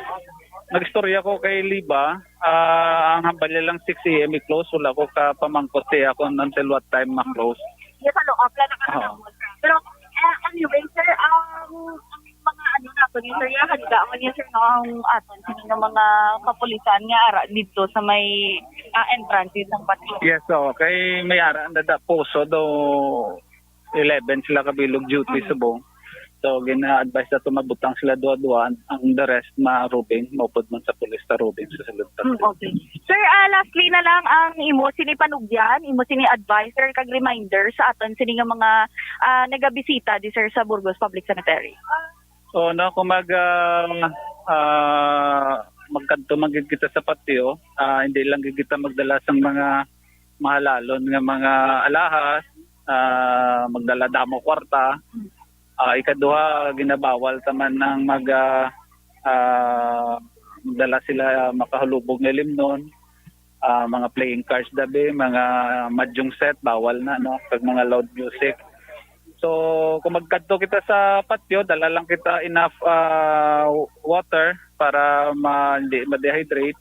nag-istorya ko kay Liba, ah, ang hambal niya lang six a.m. i-close, wala ko ka pamangkot siya kung until what time ma-close. Yes, ano, up lang Oo. Pero uh, anyway, sir, ang ang mga ano nato ni sir, ya, handa man niya, sir, no, ang aton sini nga mga kapulisan nga ara dito sa may ah, entrances ng patio. Yes, so kay may ara na da puso do eleven sila kabilog duty Mhm. subong. So gina-advise nato mabutang sila duha-duha, ang the rest ma-roving, maupod man sa pulis ta roving sa sulod pa. Mm, okay. Sir, ah, lastly na lang ang imo sini panugyan, imo sini advice, sir, kag reminder sa aton sini nga mga ah, nagabisita di sir sa Burgos Public Cemetery. O no, kung mag ah, ah, magkadto man gid kita sa patio, ah, hindi lang gid kita magdala sang mga mahalalon nga mga alahas, ah, magdala damo kwarta. Ah, ikaduha, ginabawal ta man ang mag ah, ah, magdala sila makahulubog nga limnon, ah, mga playing cards dabi, mga mahjong set, bawal na, no, kag mga loud music. So kung magkadto kita sa patio, dala lang kita enough ah, water para ma hindi ma-dehydrate.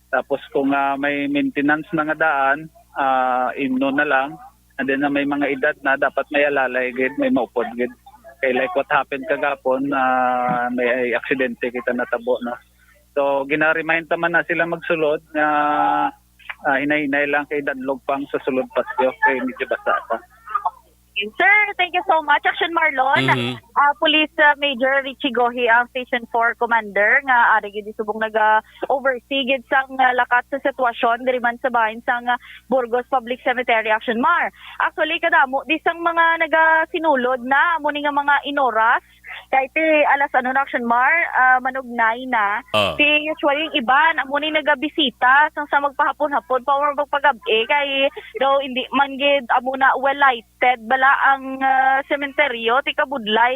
Tapos kung ah, may maintenance na nga daan, ah, imnon na lang. And then na may mga edad na, dapat may alalay gid, may maupod gid. Kay like what happened kagapon, ah, may aksidente kita natabo, no. So gina-remind ta man na sila magsulod nga ah, hinay-hinay lang kay danlog pang sa sulod patio kay medyo basa pa. Sir, thank you so much. Action Marlon, Mhm. ah, Police ah, Major Richie Gohi ang Station four Commander nga ari gid subong naga-oversee gid sang ah, lakat sa sitwasyon diri man sa bahin sang ah, Burgos Public Cemetery, Action Mar. Actually, kadamo di sang mga nagasinulod na amo ni nga mga inoras kay ti alas ano na, Action Mar, ah, manugnay na. Ah. Si usually yung iban amo ni nagabisita sang sa magpahapon-hapon pa or magpagab-i kay daw hindi man gid amo na well lighted bala ang ah, sementeryo ti kabudlay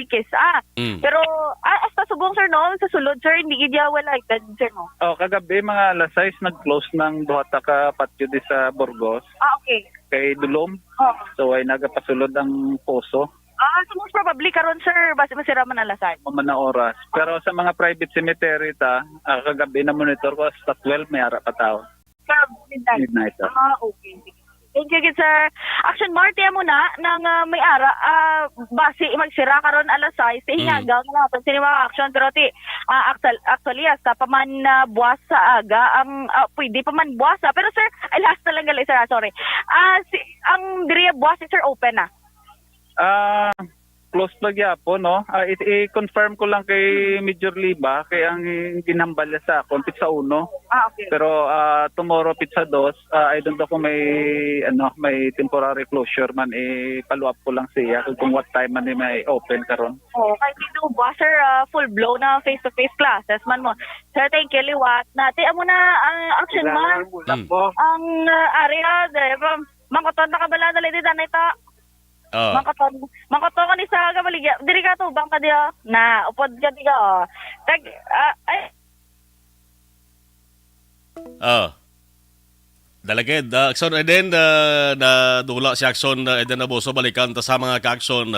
kis-a. Mm. Pero ah, hasta subong, sir, no, sa sulod, sir, hindi gid ya well lighted, sir, no. Oh, kagabi mga alas sais nag-close ng duha ta ka patio di sa Burgos Ah, okay. kay Dulom. Oh. So ay nagapasulod ang poso. Ah, so most probably karon, sir, basi masira man alas sais. Human na oras. Pero sa mga private cemetery ta, ah, kagabi na monitor ko sa twelve may ara pa tao. Sa midnight. Midnight. Ah. Ah, okay. Sige. Thank you, good sir. Action Mar, tiya mo na nang ah, may ara, ah, basi magsira karon alas sais, ti Mm. hingaga nga naton sini mga action, pero ti ah, actual, actually hasta pa man ah, buwas sa aga ang ah, pwede pa man buwas ah. Pero sir, ay last na lang gali sir, ah, sorry. Ah, si ang diri buwas si sir open na. Ah, close pa gyapon, no? Ah, i- i-confirm ko lang kay Major Liba kay ang ginhambal niya sa akon pizza uno. Ah, okay. Pero ah, tomorrow pizza dos, ah, I don't know kung may ano, may temporary closure man, i-follow up ko lang siya kung, kung what time man ni may open karon. Oh, kay dito buwas sir, ah, full blow na face to face classes man mo. Sir, thank you liwat. Nati amo na ang action Mar. Mm. Ang ah, area, di ba? Manguton na kabala dali di danay ta. Ah. Mangkotong, mangkotong ni sa kabaligya. Diri ka, tubang ka diyo. Na, upod ka diyo, oh. Tag, ah, ay. Ah. Dalagid, ah, Action Eden, ah, nadula si Action, ah, Eden Abuso. Balikan ta sa mga ka-action.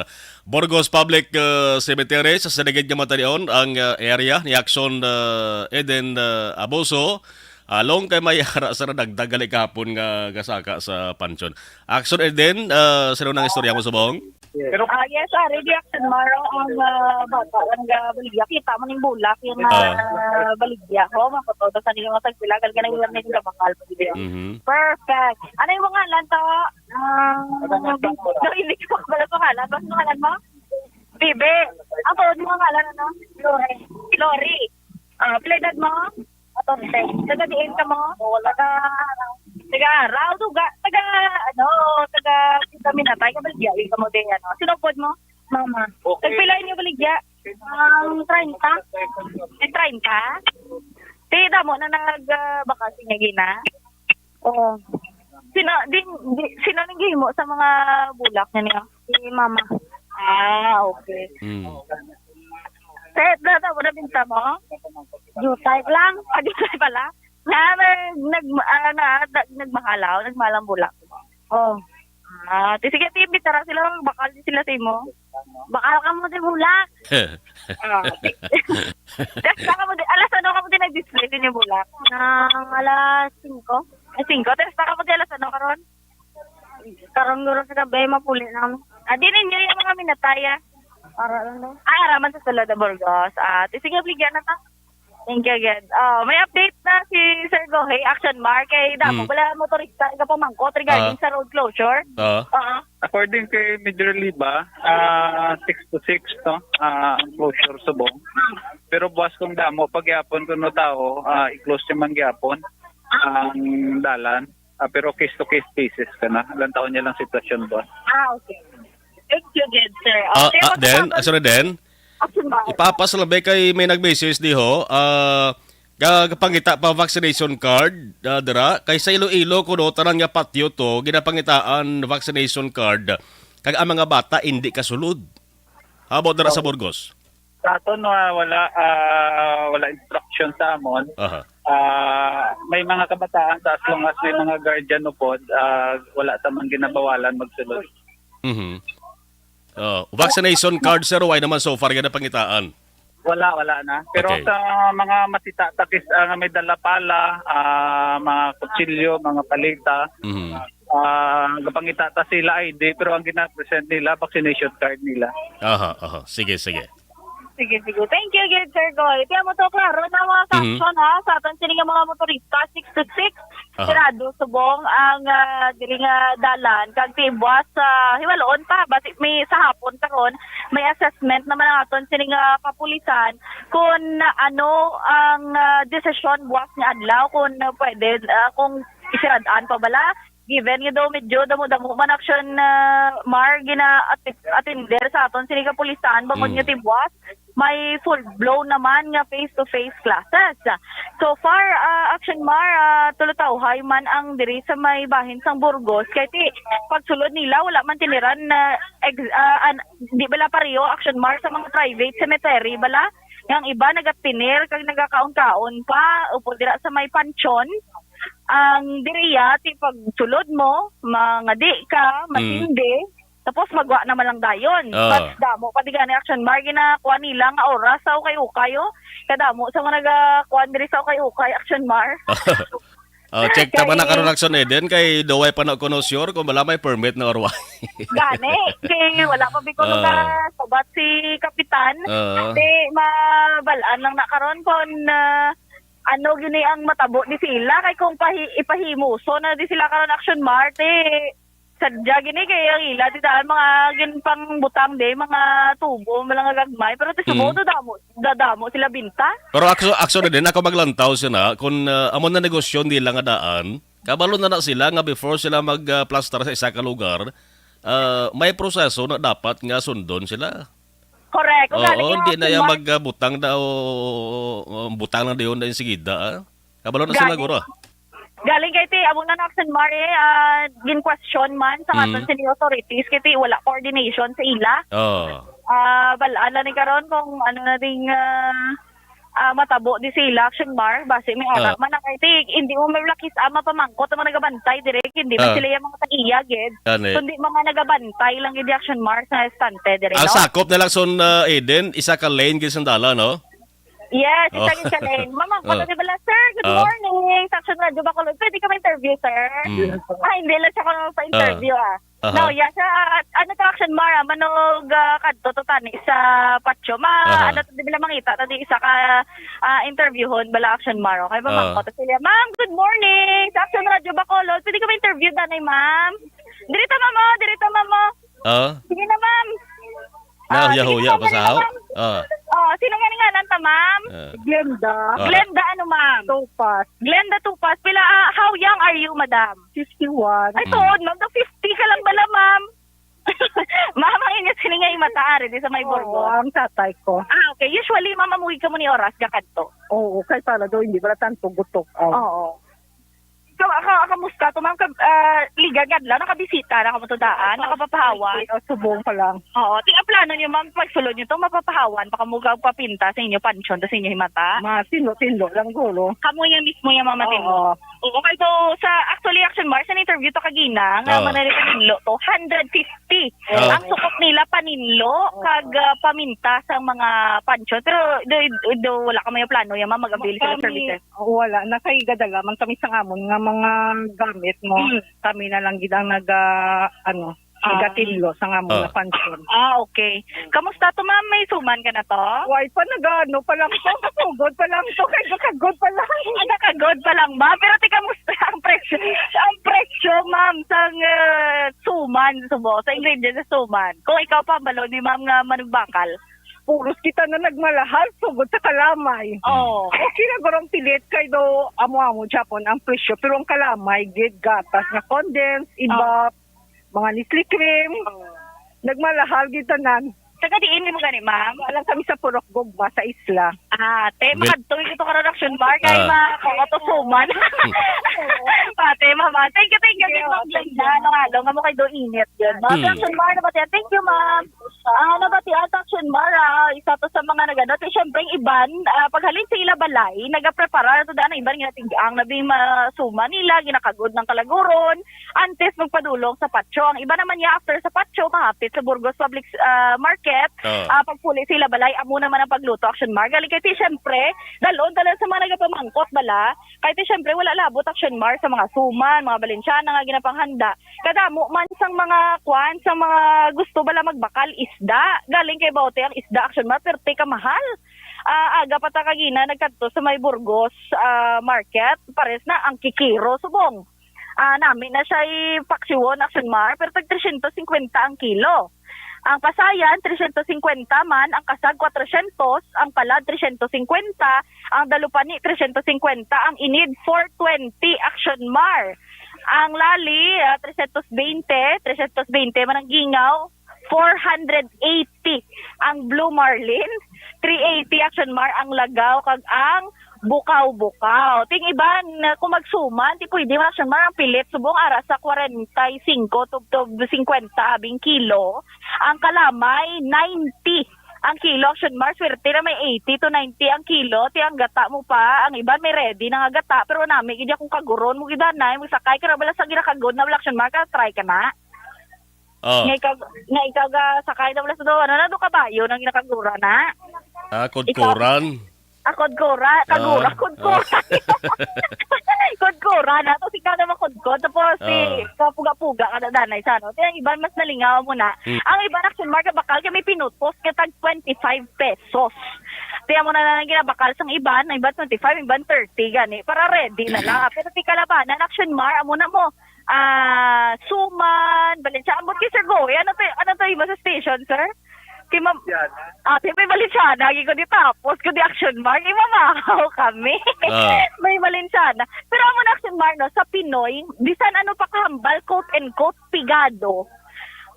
Burgos Public, ah, Cemetery, sa sinagid nga matalion ang, ah, area ni Action, ah, Eden, ah, Abuso. Along kay may ara sa nadagdag gali kahapon nga gasaka sa pansyon. Action Eden, ah, sino nang istorya mo subong? Pero Ah, yes, ah, ready action, Maro, ang, ah, bata, ang, ah, baligya. Kita mo ning bulak, yung, Ah. ah, baligya. Oh, makototo sa nila, matagpila, gal ka na yung may gabakal, baligya. Mhm. Perfect. Ano yung pangalan to? Ah, so, hindi ko pala pangalan. Ano pangalan mo? Bibi. Ang tuod mo pangalan, ano? Lori. Lori. Ah, pila edad mo? Katorse. Taga diin ka mo? Taga, taga Araw, taga, taga, ano, taga, taga Minatay, kabaligya, yung kamo din, ano. Sinupod mo? Mama. Okay. Tagpila inyo baligya? Ang treinta. May treinta? Ti, damo na nag, ah, bakasyon niya gina? Oo. Sino, di, di, sino nang gihimo sa mga bulak niya niya? Si mama. Ah, okay. Mm. Sa edad mo na binta mo? Jutay lang. Ah, jutay pala. Na, nag, nag, ah, na, nag, nagmahalaw, nagmalang bulak. Oh. Ah, ti sige, ti, imbitara sila, bakal di sila sa imo. Bakal ka mo di bulak. Ah, ti-, Testa ka mo di, alas ano ka mo di nag-display sa inyo bulak? Nang alas singko. Ay, singko. Testa ka mo di alas ano karon? Karon guro sa gabi, mapuli na kami. Ah, di ninyo yung mga minataya. Para lang daw. Ah, araman sa sulod na Burgos. Ah, ti sige, obligyan na ta. Thank you again. Oh, may update na si Sir Gohey, Action Mar, kay damo Mm. wala motorista nga pamangkot regarding Ah. sa road closure. Ah. Oo. According kay Major Liba, ah, six to six to, ah, ang closure subong. Pero buwas kung damo, pagyapon kuno tao, ah, i-close naman gyapon ang dalan. Ah, pero case to case basis ka na. Lantaw niya lang sitwasyon ba? Ah, okay. Thank you, good sir. Ah, Okay, ah, then, magkakaroon- ah, sorry, then, Action ba? Ipapas lang ba kay may nag-message diho, ah, ga-, gapangita pa vaccination card, ah, dira. Kay sa Iloilo, kuno, tanan nga patio to, ginapangitaan vaccination card. Kag ang mga bata, hindi kasulod. How about dira sa Burgos? Sa aton, ah, wala, ah, wala instruction sa amon. Aha. Ah, may mga kabataan sa, as long as may mga guardian upod, ah, wala ta man ginabawalan magsulod. Mhm. Oh, vaccination card, sir, why naman so far nga napangitaan? Wala, wala na. Pero Okay. sa mga masita takis, ah, nga may dala pala, ah, mga kutsilyo, mga palita, Mhm. ah, gapangita ta sila I D, pero ang gina-present nila, vaccination card nila. Aha, aha. Sige, sige. Sige, sige. Thank you, good sir Goy. Tiyan mo to, klaro na mga Mhm. sanction, ha, sa aton sini nga mga motorista, six to six, Aha. Sirado subong ang, ah, diri nga dalan. Kag ti buwas sa hiwaloon pa, basi may sa hapon karon, may assessment naman ang aton sini nga kapulisan kung ano ang, ah, desisyon buwas nga adlaw, kung pwede, ah, kung isirad-an pa bala. Given nga daw medyo damo-damo man action, ah, Mar, gina-, at-, atender sa aton sini kapulisan, bangod Mm. nga ti buwas, may full-blown naman nga face-to-face classes. So far, ah, Action Mar, ah, tulutawhay man ang diri sa may bahin sang Burgos. Kay ti, pagsulod nila, wala man tiniran na ex-, ah, an-, di bala pareho, Action Mar, sa mga private cemetery bala. Nga ang iba nagatinir kag nagakaon-kaon pa, upod dira sa may pansyon. Ang diriya, ti pagsulod mo, mangadi ka, Mm. matindi. Tapos magwa naman lang dayon. Ah. But damo pa di gani Action Mar, ginakuha nila nga oras sa ukay-ukay, oh. Kadamo sa mga nagakuha diri sa ukay-ukay, Action Mar. Oh, check ta pa na Kay karon, Action Eden, kay duway pa na kuno sure kung wala may permit na or wala. Gani, kay wala pa biko Ah. nagasubat si Kapitan. Ah. Di mabalaan lang na karon kung, ah, ano gini ang matabo di sila. Kay kung pahi-, ipahimuso na di sila karon, Action Mar, ti sadya gini kay ang ila ti daan mga ginpangbutang di, mga tubo, mga gagmay. Pero ti Mm. sumo, dadamo, dadamo sila binta. Pero akso-, actually din, ako maglantaw sina, kung, ah, amo na negosyo nila nga daan, kabalo na na sila nga before sila mag, ah, plastar sa isa ka lugar, ah, may proseso na dapat nga sundon sila. Correct. Kung Oo, galing yung di na yung Action Mar- magbutang na o, o, o, butang na dayon na yung sigida, ah. Kabalo na sila, Gani. guro, ah. Galing kay ti, amo na na, Action Mar, eh, ah, gin-question man sa Mm. aton sini authorities, kay ti wala coordination sa ila. Oh. Ah, bal-an lang ni karon kung ano na ding, ah, ah, matabo di sila, Action Mar, basi may ara Ah. man na kay ti, hindi mo malakis, ah, mapamangkot ang mga nagabantay, direk, hindi man Ah. sila yung mga tag-iya, gid. Gani. Kundi mga nagabantay lang gid, Action Mar, sa estante, direk, Ang no? sakop na lang son, ah, Eden, isa ka lane gid sang dalan, no? Yes, Oh. isa gid ka lane. Ma'am, ang Oh. pwede bala, sir, good Oh. morning. Sa Action Radio Bacolod, pwede ka ma-interview, sir? Mm. Ah, hindi lang siya ko pa-interview, ah. Aha. No, yes, sir. Ah, ano to, Action Mar, ah, manog, ah, kadto to tani sa patio. Ma, Aha. ano to, di ba lang mangita to, di isa ka, ah, interviewhon, bala, Action Mar, okay? Ah. Mamangkot to sila. Ma'am, good morning. Sa Action Radio Bacolod, pwede ka ma-interview, danay, ma'am? Dirita, ma'am, oh, dirita, ma'am, oh. Ah? Sige na, ma'am. Ah, Nahuya-huya sige, pa sa ma'am, ako. Ma'am. Ah. Oh, sino nga ni ngalan ta, ma'am? Ah. Glenda. Ah. Glenda, ano, ma'am? Tupas. Glenda Tupas. Pila, ah, how young are you, madam? Fifty-one. Ay, Mm. tuod, ma'am. Daw fifty ka lang bala, ma'am. Ma'am, ang inyo sini nga imata, ari, di sa may Oo, Burgos? Ang tatay ko. Ah, okay. Usually, ma'am, amuhi ka mo ni oras, gakadto. Oo, kay para daw hindi pala tanto gutok. Oh. Oo. Ka-, ka-, kamusta to, ma'am? Ka-, ah, ligad nga adlaw, nakabisita na kamo to daan, nakapapahawan? Ay, oh, subong pa lang. Oo. Ti, ang plano niyo, ma'am, pagsulod niyo to, mapapahawan pa kamo, gag papinta sa inyo pansyon, to sa inyo himata? Matindo-tindo lang, guro. Kamo yung mismo yung mamatin mo? Oo. Oo, kay to, sa, actually, Action Mar, sa interview to kagina, nga Oo. manalipaninlo to, hundred fifty. Oo. Ang sukop nila, paninlo, Oo. kag, ah, paminta sa mga pansyon. Pero, do, do, wala kamo yung plano, yung, ma'am, mag-avail sila Kami, services? Oo, wala. Nakaigadala man kami sa amon nga mga gamit, no? Mm. Kami na lang gid ang nag, ah, ano, Ah. nagatinlo sa amon Ah. nga pansyon. Ah, okay. Kamusta to, ma'am? May suman ka na to? Why pa, nagano pa lang to? Kakagod pa lang to. Kay kakagod pa lang. Ah, kakagod pa lang ba? Pero ti, kamusta ang presyo? Ang presyo, ma'am, sang, ah, suman, subo, sa ingredients sa suman. Kung ikaw pa, balo ni ma'am nga manugbakal. Puros kita na nagmalahal, sugod sa kalamay. Oo. Okay na guro ang pilit kay do amo-amo gyapon ang presyo, pero ang kalamay gid gatas nga condensed, Oh. ibap, mga Nestle cream, Oh. nagmalahal gid tanan. Taga diin mo gani, ma'am? Wala lang kami sa Purok Gugma sa isla. Ah, te, Gil- makadto ito ka Action Mar kay Ah. ma-, kung ato suman. Ate, mama, thank you, thank you, thank you, Ma'am Glenda. Ano nga, ano nga mo kay do init yun, no? Hmm. Action Mar, nabatian. Thank you, ma'am. Ah, nabatian sa Action Mar, ah, isa to sa mga nagano. Ti, syempre, ang iban, ah, paghalin sa ila balay, nagaprepara na to daan ang iban nga tigang na bing masuma nila, ginakagod ng kalaguron, antes magpadulong sa patio. Ang iba naman niya, after sa patio, mahapit sa Burgos Public, ah, Market, Oh. ah, pagpuli sa ila balay, amo naman ang pagluto, Action Mar. Galing kay, ti, syempre, dalon, dalon sa mga nagapamangkot, bala. Kay, ti, syempre, wala labot, Action Mar, sa mga suman, mga Balenciana nga ginapanghanda. Kadamo man sang mga kwan, sang mga gusto bala magbakal isda. Galing kay Baote ang isda, Action Mar, perte ka mahal. Ah, aga pa ta kagina nagkadto sa may Burgos, ah, market, pares na ang kikiro subong. Ah, nami na siya ipaksiwon, Action Mar, pero tag tresyentos singkwenta ang kilo. Ang pasayan, tresyentos singkwenta man, ang kasag, kwatrosyentos, ang palad, tresyentos singkwenta, ang dalupani, tresyentos singkwenta, ang inid, four twenty, Action Mar. Ang lali, ah, tresyentos bente, tresyentos bente man ang gingaw, four hundred eighty ang blue marlin, three eighty, Action Mar, ang lagaw, kag ang bukaw-bukaw. Ting iban, ah, kung magsuman, ti pwede man, Action Mar, ang pilit, subong ara sa kwarenta y singko tubtob singkwenta abing kilo. Ang kalamay, ninety ang kilo, Action Mar. Swerte na may eighty to ninety ang kilo. Ti ang gata mo pa, ang iban may ready na nga gata, pero nami gid akong kaguron mo gid anay, magsakay ka na bala sa ginakagod na bala, Action Mar, ka try ka na. Oh. Nga ikaw, nga ikaw ga sakay na bala sa do, ano na do, kabayo nang ginakagura na. Ah, kudkuran. Ah, kudkura, kagura, Ah, kudkura. ah. Kudkura na to, si kada makudkod, tapos si Ah. kapuga-puga ka na danay sa ano. Ti ang iban mas nalingaw mo na. Hmm. Ang iban, Action Mar, bakal kay may pinutos kay tag twenty-five pesos. Ti amo na lang ginabakal sang iban, ang iban twenty-five, iban thirty gani, para ready na lang. Pero ti kalabanan, Action Mar, amo na mo. Ah, suman, Balenciaga. Ambot kay Sir Goy, ano to, ano to iba sa station, sir? Kay Ma'am, Balenciaga. Ah, kay may Balenciaga, lagi ko di tapos, ko di, Action Mar, imamahaw kami. Ah. May Balenciaga. Pero amo na, Action Mar, no, sa Pinoy, bisan ano pa kahambal, quote and quote, pigado.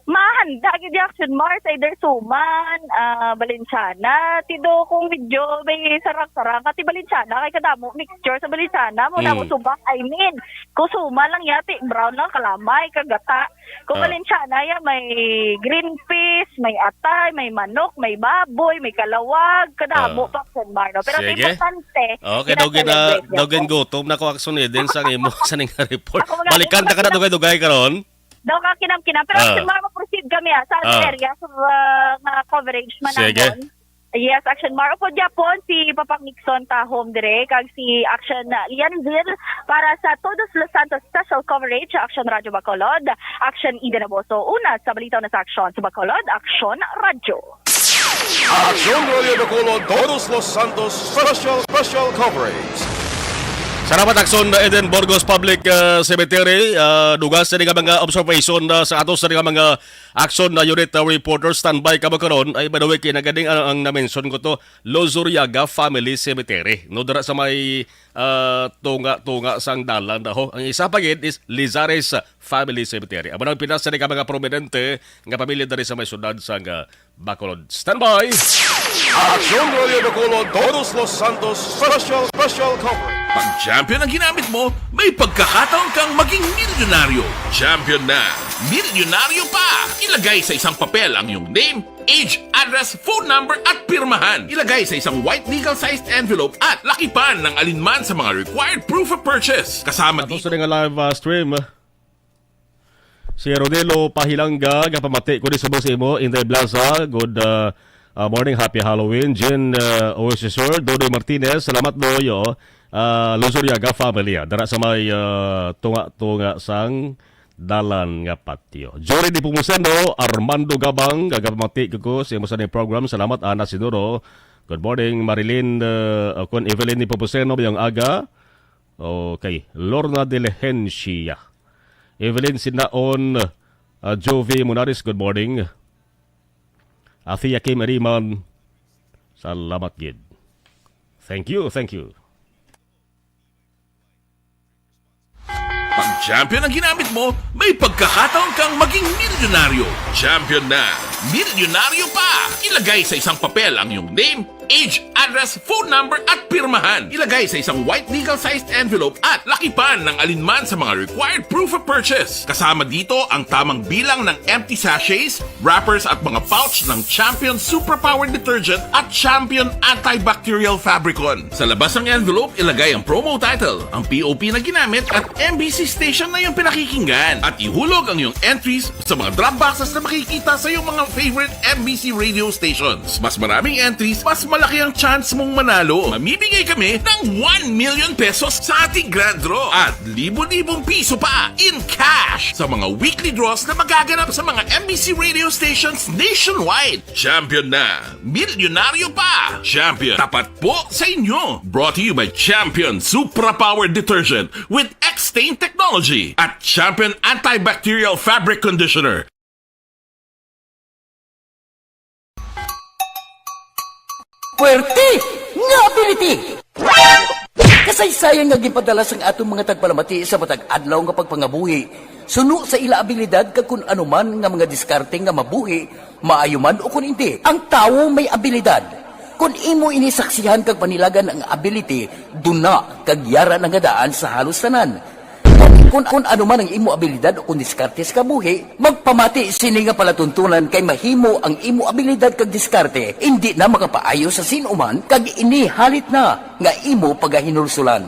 Mahanda gid yung Action Mars, either Suman, ah, Valenciana. Tido kung medyo may sarang-sarang, kati Valenciana, kay kadamo mixture sa Valenciana, mo na mo Mm. Suman, I mean, kung Suman lang yati, brown lang, kalamay, kagata. Kung Ah. Valenciana, ya, may green peas, may atay, may manok, may baboy, may kalawag, kadamo Ah. pa, Action Mars, no? Pero ang Sige. importante, Okay, daw gina-, gina-celebrate niya daw po. Gin gutom na ko, Action Eden, sa imo, sa ning report. Ako nga, Balikan ta ka na, ako nga. Dugay-dugay karon. Daw ka kinam-kinam. Pero Ah. Action Mars, ma-proceed kami, ah, sa Ah. area, sa, ah, mga coverage man Sige. namon. Yes, Action Mars. Upod gyapon si Papak Nixon Tahom dire, kag si Action Lianville para sa Todos Los Santos special coverage sa Action Radio Bacolod. Action Eden Aboso, una sa balita, una sa aksyon sa Bacolod, Action Radio. Aksyon Radio Bacolod, Todos Los Santos special, special coverage. Salamat, Action Eden Burgos Public, uh, Cemetery. Uh, dugas sa nga mga observation, uh, sa ato sa nga mga Action na unit, uh, reporter. Standby ka ba karon? Ay, by the way, kinaganing ang, ang na-mention ko to, Luzuriaga Family Cemetery. No, dira sa may, uh, tunga-tunga sang dalan na ho. Ang isa pa gid is Lizares Family Cemetery. Amo nang pila sa nga mga prominente nga pamilya diri sa may syudad sang, uh, Bacolod. Standby! Aksyon Radio Bacolod, Todos Los Santos special, special coverage. Pag champion ang ginamit mo, may pagkakataon kang maging milyonaryo. Champion na, milyonaryo pa! Ilagay sa isang papel ang iyong name, age, address, phone number, at pirmahan. Ilagay sa isang white legal-sized envelope at lakipan ng alinman sa mga required proof of purchase. Kasama Ato dito sa nga live, uh, stream. Si Rodelo Pahilanga, gapamati ko di sa boss imo, Inday Blaza. Good, uh, uh, morning, happy Halloween. Jen, uh, Oesisur, Dodoy Martinez, salamat, Doy, oh. Uh, Luzuriaga family, ah. Dara sa may, uh, tunga-tunga sang dalan nga patio. Jory Nepomuceno, Armando Gabang, gagapamati ko sa imo sa ning program. Salamat, Ana Sidoro. Good morning, Marilyn, uh, uh, kun Evelyn Nepomuceno, mayong aga. Okay, Lorna Diligencia. Evelyn Sinaon, uh, Jovi Munaris, good morning. Afia Kim Ariman, salamat gid. Thank you, thank you. Pag champion ang ginamit mo, may pagkakataon kang maging milyonaryo. Champion na, milyonaryo pa! Ilagay sa isang papel ang iyong name, age, address, phone number, at pirmahan. Ilagay sa isang white legal-sized envelope at lakipan ng alinman sa mga required proof of purchase. Kasama dito ang tamang bilang ng empty sachets, wrappers, at mga pouch ng Champion Suprapower Detergent at Champion Antibacterial Fabricon. Sa labas ng envelope, ilagay ang promo title, ang P O P na ginamit, at M B C station na iyong pinakikinggan. At ihulog ang iyong entries sa mga drop boxes na makikita sa iyong mga favorite M B C radio stations. Mas maraming entries, mas malaki ang chance mong manalo. Mamimigay kami ng one million pesos sa ating grand draw at libo-libong piso pa in cash sa mga weekly draws na magaganap sa mga M B C radio stations nationwide. Champion na! Milyonaryo pa! Champion, tapat po sa inyo! Brought to you by Champion Supra Power Detergent with X-Stain Technology at Champion Antibacterial Fabric Conditioner. Puwerte nga ability! Kasaysayan nga ginpadala sang aton mga tagpalamati sa matag adlaw nga pagpangabuhi, suno sa ila abilidad kag kun ano man nga mga diskarte nga mabuhi, maayo man o kun indi, ang tawo may abilidad. Kun imo ini saksihan kag panilagan ang ability, duna kag yara na nga daan sa halos tanan. Kun, kun ano man ang imo abilidad o kun diskarte sa kabuhi, magpamati sini nga palatuntunan kay mahimo ang imo abilidad kag diskarte indi na makapaayo sa sin-o man kag ini halit na nga imo pagahinulsulan.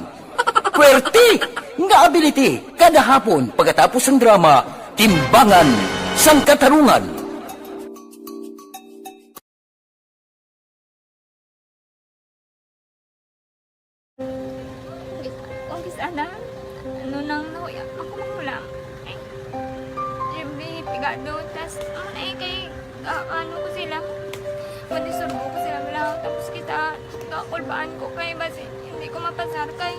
Puwerte nga ability kada hapon pagkatapos sang drama, Timbangan sang Katarungan. Umpis, umpis ana, ano nang nahuya ako magulang. Ay, Jimmy, pigado, tas, ano na eh, kay, ah, ano ko sila, madisturbo ko sila, wala. Tapos kita, kakulbaan ko kay, basi, hindi ko mapasar kay.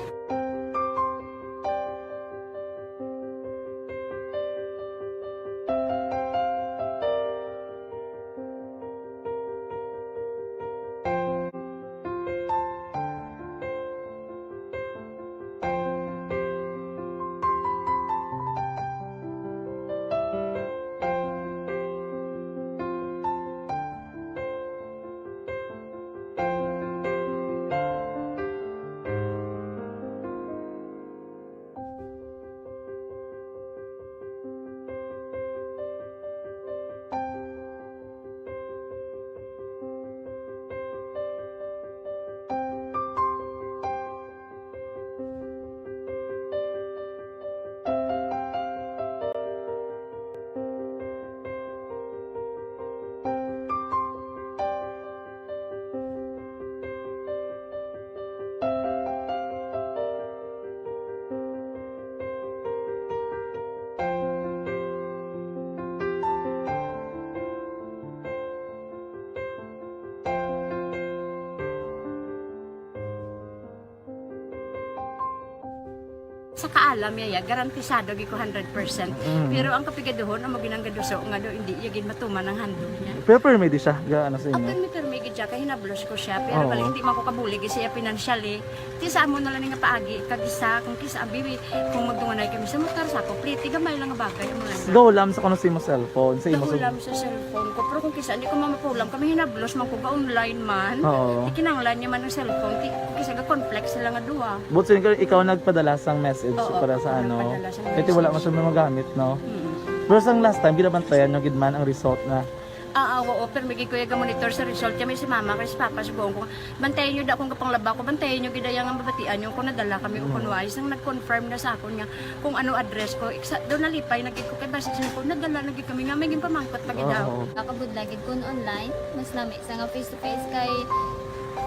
Sa kaalam niya, ya, garantisado gid ko hundred percent. Mm. Pero ang kapigaduhon, amo ginang gaduso nga do, hindi iya gid matuman ang handog niya. Pero permi di siya, ga-, ano sa inyo? Pirmi, pirmi gid siya, kay hinablos ko siya. Pero Oo. bali, hindi man ko kabulig siya financially. Ti sa amo na lang nga paagi, kag isa, kung kisa, abi, kung magdunganay kami sa motor, sa ako, pliti, gamay lang nga bagay, amo lang. Gahulam sa kuno sa imo cellphone, sa imo sa Gahulam sa cellphone ko, pero kung kisa, hindi ko mamapulam, kami hinablos man ko, ga-online man. Oo. Ti kinahanglan niya man ang cellphone, ti, kung kisa, ga-conflict sila nga duha. But sin-, ikaw nagpadala sang message Oo, para sa ako ano? nagpadala sang Kaya ti wala message. man siya magamit, no? Mm. Pero sang last time, ginabantayan nyo gid man ang result na Ah, ah, oo, pero may gid ko iya ga-monitor sa result. Kami si mama, kay si papa, subuon ko, bantayan nyo da akong gapanglaba ko, bantayan nyo gid iya nga mabatian nyo kung nadala kami o Mm. kung wala. Isang nag-confirm na sa akon nga kung ano address ko. Iksa, daw nalipay na gid ko kay basi sa ko, nadala na gid kami nga may ginpamangkot pa gid daw. Oo. Nakabudlay gid kun online, mas lami sa nga face to face kay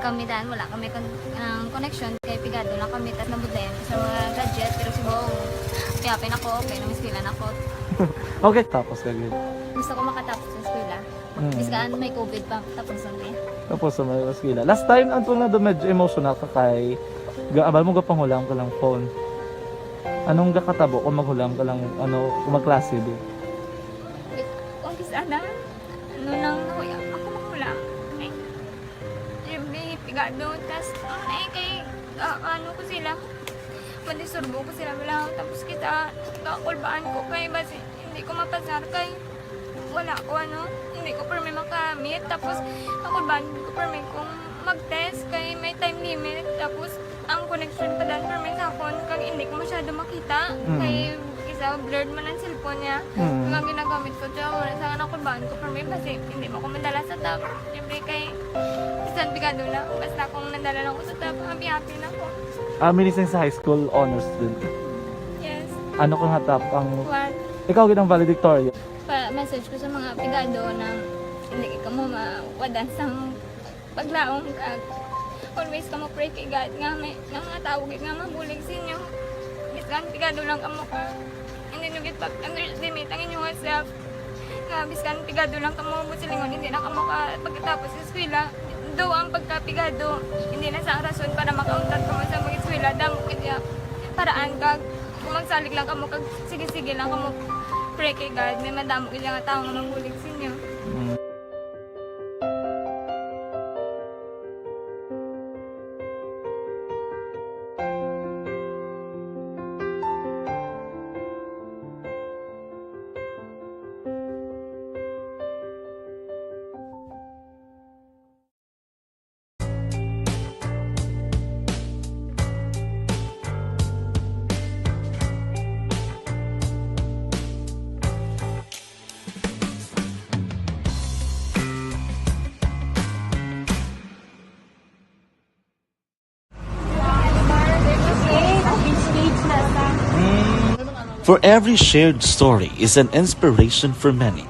kami dan wala kami kon-, ang connection kay pigado lang kami tas nabudlayan ko sa mga gadget pero subong kaya pa nako okay nang eskwela nako. Okay, tapos ka gid. Gusto ko makatapos sa eskwela. Mm. Biskan may covid pa, tapos ang eh. Tapos sa mga eskwela. Last time, ang tunga do medyo emotional ka kay ga-, abal mo gapanghulam ka lang phone. Anong gakatabo kung maghulam ka lang, ano, kung magklase di? Kung kis-, ana, ano lang, nakuya, ako maghulam. Ay, siyempre, pigado, tas, ano na eh, kay, ah, ano ko sila, madisturbo ko sila, wala, tapos kita, kakulbaan ko kay, basi, hindi ko mapasar kay, wala ko, ano, hindi ko permi makamit, tapos, kakulbaan ko permi kung mag-test kay may time limit, tapos, ang connection pa dan permi sa akon, kag hindi ko masyado makita, Mm. kay, isa, blurred man ang cellphone niya, Mm. kag ang ginagamit ko, siya, wala sa kakulbaan ko permi, basi, hindi mo ko madala sa top, siyempre kay, bisan pigado na, basta kung nadala lang ko sa top, happy-happy na ko. Ah, minising sa high school honors din. Yes. Ano ka nga top ang One. Ikaw gid ang valedictorian. Pa-message ko sa mga pigado na hindi ka mo mawadan sang paglaom kag always ka mo pray kay God nga may, nga mga tawo gid nga mabulig sa inyo. Bisan pigado lang kamo ka. Hindi nyo gid pag-underestimate ang inyong self. Nga biskan pigado lang kamo, buot silingon, hindi na kamo ka pagkatapos sa eskwela. Do ang pagkapigado, hindi na sa rason para makauntat kamo sa mag-eskwela. Damo kaya paraan kag kung magsalig lang kamo kag sige-sige lang kamo pray kay God, may madamo gid nga tawo nga mabulig sa inyo. Mm. For every shared story is an inspiration for many.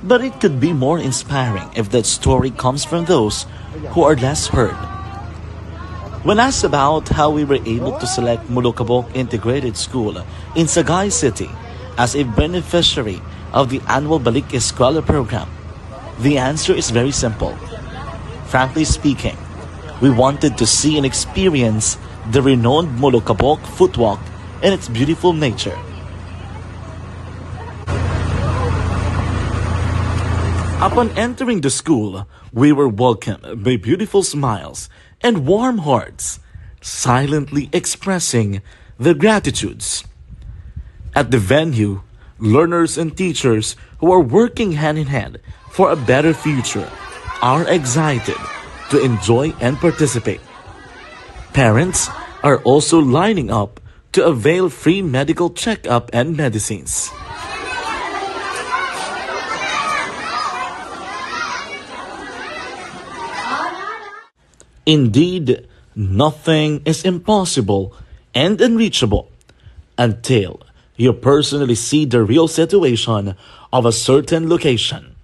But it could be more inspiring if that story comes from those who are less heard. When asked about how we were able to select Molokabok Integrated School in Sagay City as a beneficiary of the annual Balik Eskwela program, the answer is very simple. Frankly speaking, we wanted to see and experience the renowned Molokabok footwalk and its beautiful nature. Upon entering the school, we were welcomed by beautiful smiles and warm hearts, silently expressing their gratitudes. At the venue, learners and teachers who are working hand in hand for a better future are excited to enjoy and participate. Parents are also lining up to avail free medical checkup and medicines. Indeed, nothing is impossible and unreachable until you personally see the real situation of a certain location.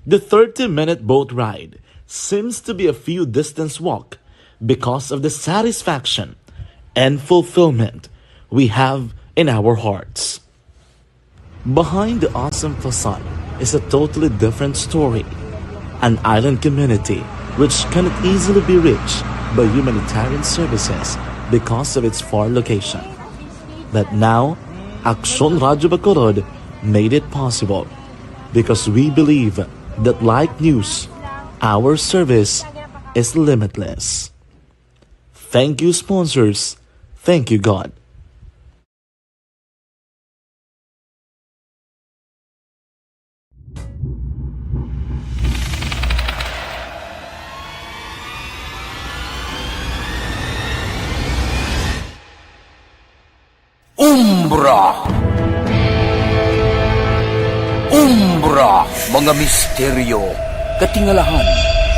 The thirty-minute boat ride seems to be a few distance walk because of the satisfaction and fulfillment we have in our hearts. Behind the awesome facade is a totally different story, an island community which cannot easily be reached by humanitarian services because of its far location. But now, Aksyon Radyo Bacolod made it possible because we believe that like news, our service is limitless. Thank you, sponsors. Thank you, God. Umbra. Umbra, mga misteryo, katingalahan,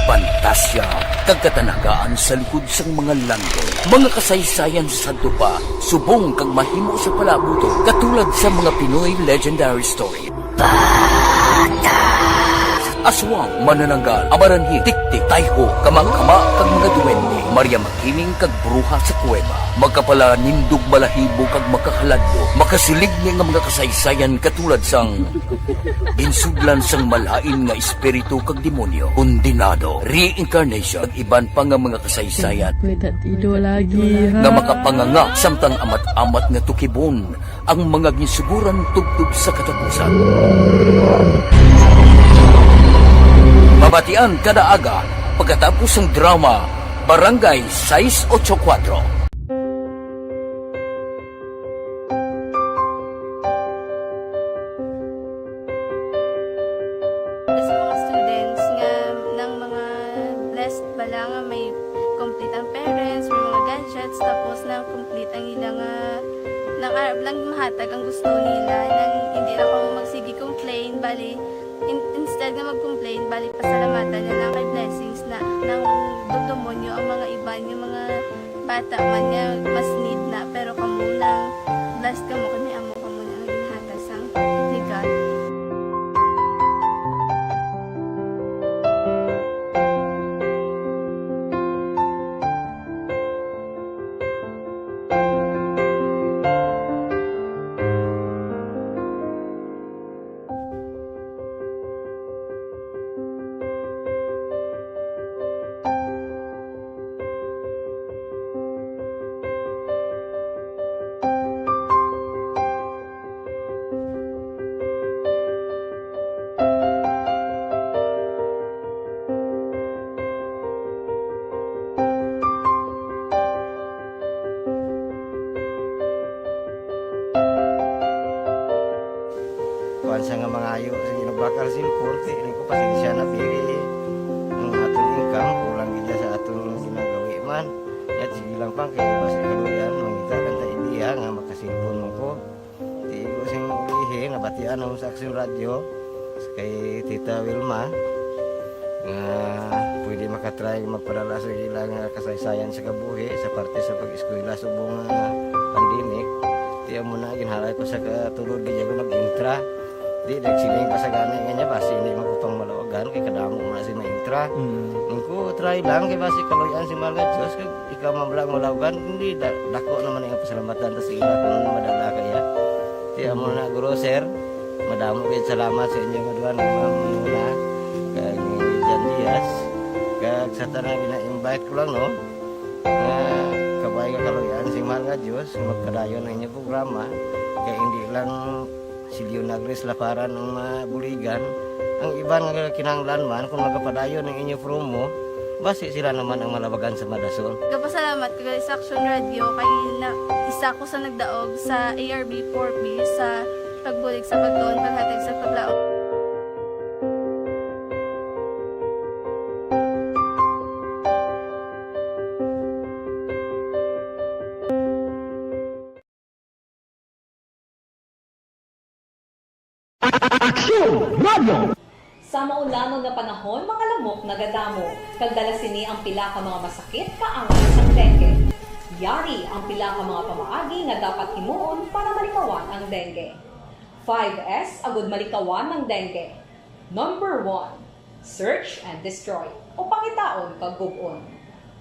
pantasya, kag katanagaan sa likod sang mga langit. Mga kasaysayan sa sadto pa, subong kag mahimo sa palabuton, katulad sa mga Pinoy legendary story. Aswang, manananggal, amaranhi, tiktik, tayho, kamang-kama, kag mga duwende, Maria Makiling, kag bruha sa kuweba, makapalanindog balahibo kag makahaladlok, makasiligni nga mga kasaysayan katulad sang ginsudlan sang malain nga espiritu kag demonyo, kondenado, reincarnation, kag iban pa nga mga kasaysayan May tatido lagi, nga ha? makapanganga samtang amat-amat nga tukibon ang mga ginsuguran tubtob sa katapusan. Mabatian kada aga pagkatapos sang drama Barangay sais ocho kuwatro. Sa mga students nga, nang mga blessed bala nga may complete ang parents, may mga gadgets, tapos na complete ang ila nga, nang arab lang mahatag ang gusto nila, nang hindi na kamo magsige complain, bali, in-, instead nga mag-complain, bali, pasalamatan na lang kay blessings na, nang dumdumon nyo ang mga iban, yung mga bata man nga mas need na, pero kamo nang blessed kamo kay may amo kamo nga ginhatag sang ni God. Kuan sa nga mangayo, sige, nagbakal cellphone, kay ini ko pasensya na, pili ang aton income, kulang gid sa aton ginagawi man. Yat, sige lang pang, kay basi kaluyan, mangita lang ta idea nga makasilpon mo ko. Di ko sing ulihi, nabatian ako sa Aksyon Radyo, kay Tita Wilma, nga pwede makatry magpadala sa ilang, ah, kasaysayan sa kabuhi sa parte sa pag-eskwela subong nga pandemic. Ti amo na, ginhalay ko sa katulod, di ako nag-intra. Di, nagsiling pa sa gani nga niya, basi hindi man ko pang malawagan, kay kadamo man si ma-intra. Mm. Ang ko, try lang, kay basi kaluyan si Mahal nga Diyos, kag ikaw man lang malawagan, hindi, da-, dako naman ang pasalamatan ta sa ila kung madala kaya. Ti amo na, guro, sir, madamo gid salamat sa inyo nga duha, ni Ma'am Muna, kag ni Jan Diaz, kag sa tanan gina-invite ko lang, no, nga kabay nga kaluyan si Mahal nga Diyos, magpadayon ang inyong programa, kay hindi lang si Leonagris Laparan ang mabuligan, ang iban nga kinahanglan man, kung magapadayon ang inyo promo, basi sila naman ang malabagan sa madason. Gapasalamat ko gali sa Aksyon Radyo kay na, isa ko sa nagdaog sa A R B four B sa pagbulig sa pagtuon, paghatag sa paglaom. Aksyon Radyo. Sa maulangon nga panahon, mga lamok nagadamo, kag dala sini ang pila ka mga masakit kaangay sang dengue. Yari ang pila ka mga pamaagi nga dapat himuon para malikawan ang dengue. Five S agud malikawan ang dengue. Number one, search and destroy, o pangitaon kag gub-on.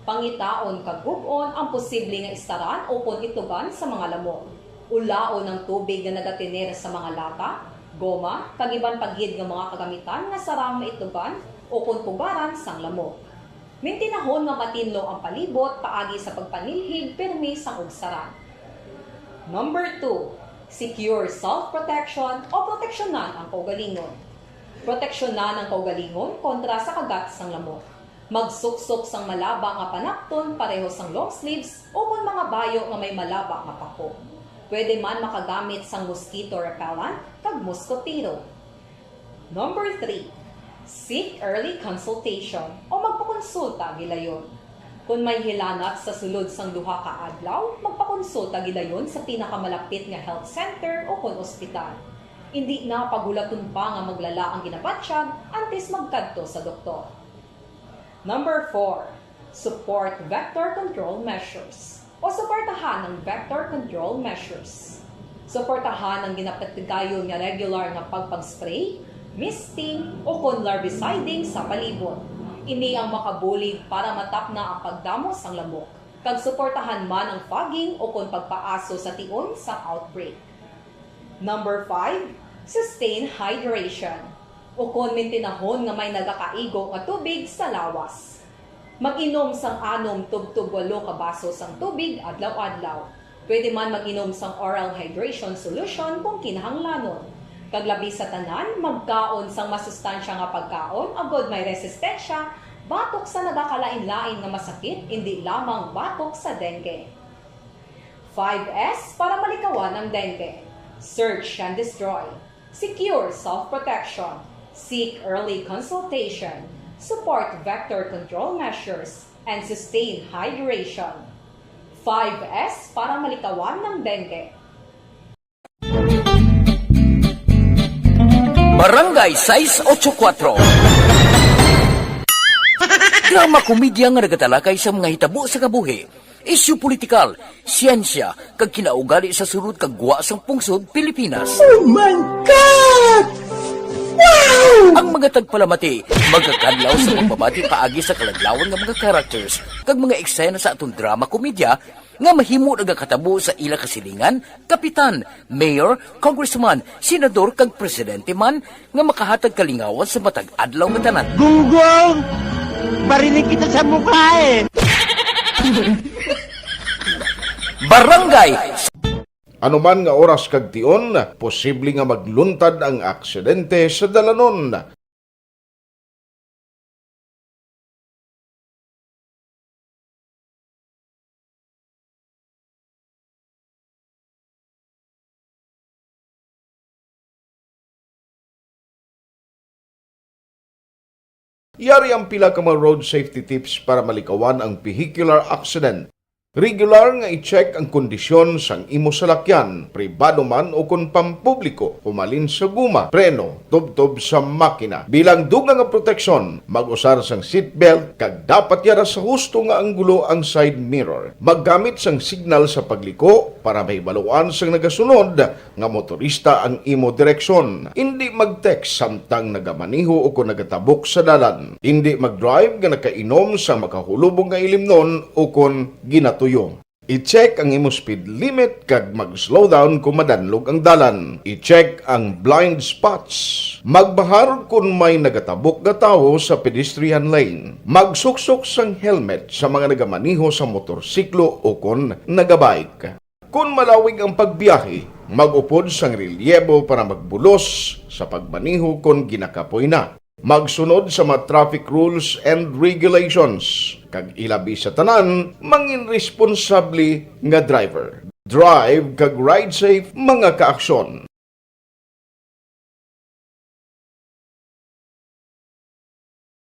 Pangitaon kag gub-on ang posible nga istaran ukon itugan sa mga lamok. Ulaon ang tubig nga nagatener sa mga lata, goma, kag iban pa gid nga mga kagamitan nga sarang maitugan ukon pugaran sang lamok. Mintinahon nga matinlo ang palibot paagi sa pagpanilhig pirmi sang ugsaran. Number two, secure self-protection o proteksyonan ang kaugalingon. Proteksyonan ang kaugalingon kontra sa kagat sang lamok. Magsuksok sang malaba nga panapton pareho sang long sleeves ukon mga bayo nga may malaba nga pako. Pwede man makagamit sang mosquito repellent kag mosquitero. Number three, seek early consultation o magpakonsulta gilayon. Kon may hilanat sa sulod sang duha ka adlaw, magpakonsulta gilayon sa pinakamalapit nga health center ukon ospital. Indi na paghulaton pa nga maglala ang ginabatyag antes magkadto sa doktor. Number four, support vector control measures o suportahan ang vector control measures. Suportahan ang ginapatigayon nga regular nga pagpag-spray, misting, ukon larviciding sa palibot. Ini ang makabulig para matapna ang pagdamo sang lamok, kag suportahan man ang fogging ukon pagpaaso sa tion sang outbreak. Number five, sustain hydration, ukon mintinahon nga may nagakaigo nga tubig sa lawas. Mag-inom sang anom tubtob walo ka baso sang tubig adlaw-adlaw. Pwede man mag-inom sang oral hydration solution kung kinahanglanon. Kag labi sa tanan, magkaon sang masustansya nga pagkaon agod may resistensya batok sa nagakalain-lain nga masakit, indi lamang batok sa dengue. Five S para malikawan ang dengue. Search and destroy. Secure self-protection. Seek early consultation. Support vector control measures. And sustain hydration. Five S para malikawan ng dengue. Barangay sais ocho kuwatro. Drama komedya nga nagatalakay sa mga hitabo sa kabuhi, isyu politikal, siyensya, kag kinaugali sa sulod kag gwa sang pungsod Pilipinas. Oh my God! Wow! Ang mga tagpalamati magakadlaw sa pagbabati paagi sa kaladlawan nga mga characters kag mga eksena sa aton drama komedya nga mahimo nagakatabo sa ila kasilingan, kapitan, mayor, congressman, senador, kag presidente man nga makahatag kalingawan sa matag adlaw nga tanan. Gunggong! Marinig kita sa mukha eh! Barangay Ano man nga oras kag tion, posible nga magluntad ang aksidente sa dalanon. Yari ang pila ka mga road safety tips para malikawan ang vehicular accident. Regular nga i-check ang kondisyon sang imo salakyan, pribado man o kon pampubliko, humalin sa guma, preno, tubtob sa makina. Bilang dugang nga proteksyon, mag-usar sang seatbelt kag dapat yara sa husto nga anggulo ang side mirror. Maggamit sang signal sa pagliko para mahibaluan sang nagasunod nga motorista ang imo direksyon. Indi mag-text samtang nagamaneho o kon nagatabok sa dalan. Indi mag-drive nga nakainom sang makahulubong nga ilimnon o kon ginatuyo. I-check ang imo speed limit kag mag-slow down kon madanlog ang dalan. I-check ang blind spots. Magbahar kon may nagatabok nga tawo sa pedestrian lane. Magsuksok sang helmet sa mga nagamaneho sa motorsiklo o kon nagabike. Kon malawig ang pagbiyahe, mag-upod sang relyebo para magbulos sa pagmaneho kon ginakapoy na. Magsunod sa mga traffic rules and regulations, kag ilabi sa tanan, mangin responsable nga driver. Drive kag ride safe, mga kaaksyon.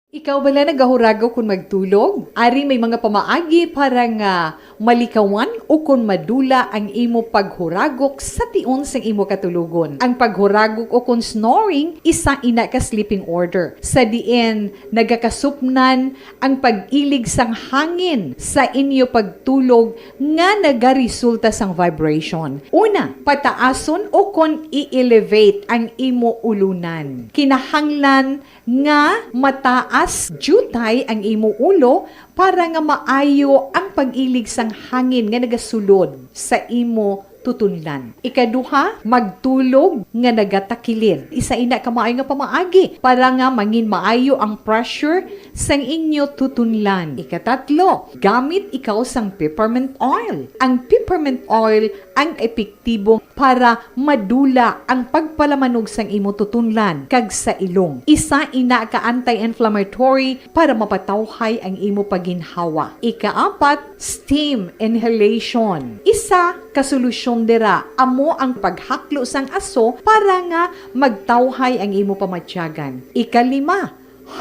Ikaw bala nagahuragok kon magtulog? Ari may mga pamaagi para nga malikawan ukon madula ang imo paghuragok sa tion sang imo katulogon. Ang paghuragok ukon snoring isa ina ka sleeping order, sa diin nagakasupnan ang pag-ilig sang hangin sa inyo pagtulog nga nagaresulta sang vibration. Una, pataason ukon i-elevate ang imo ulunan. Kinahanglan nga mataas diutay ang imo ulo para nga maayo ang pag-ilig sang hangin nga nagasulod sa imo tutunlan. Ikaduha, magtulog nga nagatakilid. Isa ina ka maayo nga pamaagi para nga mangin maayo ang pressure sang inyo tutunlan. Ikatatlo, gamit ikaw sang peppermint oil. Ang peppermint oil ang epektibo para madula ang pagpalamanog sang imo tutunlan kag sa ilong. Isa ina ka anti-inflammatory para mapatawhay ang imo paginhawa. Ikaapat, steam inhalation. Isa ka solusyon dira amo ang paghaklo sang aso para nga magtawhay ang imo pamatyagan. Ikalima,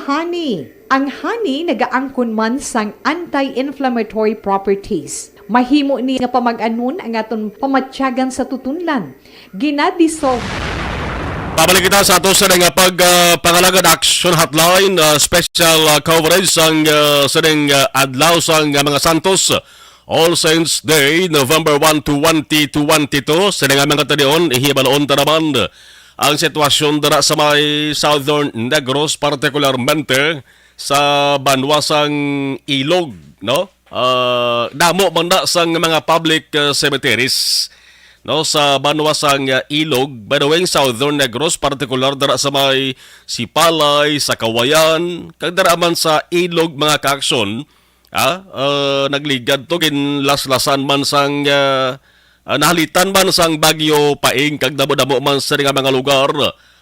honey. Ang honey nagaangkon man sang anti-inflammatory properties. Mahimo ni nga pamag-anon ang aton pamatyagan sa tutunlan. Ginadissolve. Pabalik kita sa ato sa nga pag ah, pangalagad action hotline, ah, special ah, coverage sang ah, sa ning ah, adlaw sang ah, mga Santos, All Saints Day, November one, twenty twenty-two. Sa nga mga talion, ihibaloon ta naman ang sitwasyon dira sa may Southern Negros, partikularmente sa banwa sang Ilog, no? Ah, damo man na sang mga public ah, cemeteries, no, sa banwa sang ah, Ilog. By the way, Southern Negros, partikular dira sa may Sipalay, sa Kawayan, kag dira man sa Ilog, mga kaaksyon, ah, ah, nagligad to, ginlaslasan man sang ah, ah, nahalitan man sang Bagyo Paeng, kag damo-damo man sa nga mga lugar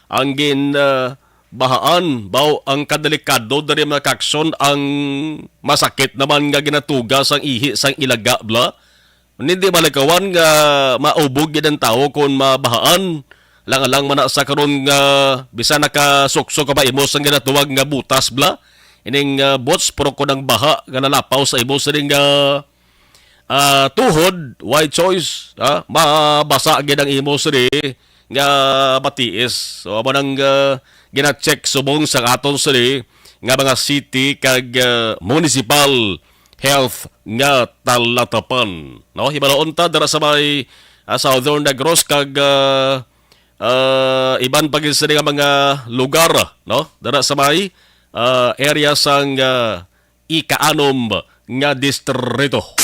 ang gin ah, bahaan. Baw, ang kadelikado diri, mga kaaksyon, ang masakit naman nga ginatuga sang ihi sang ilaga, bla. Hindi malikawan nga maubog gid ang tawo kon mabahaan. Lang-alang man na sa karon nga bisan nakasuksok ka pa imo sang ginatawag nga butas, bla. Ining ah, bots, pero kon ang baha nga nalapaw sa imo sining ah, ah, tuhod, why choice, ha? Mabasa gid ang imo sini nga matiis. So, amo nang ah, gina-check subong sa aton sini nga mga city kag ah, municipal health nga talatapan. No, hibaloon ta dira sa may ah, Southern Negros kag ah, ah, iban pa gid sini nga mga lugar, no? Dira sa may ah, area sang ah, ikaanom nga distrito.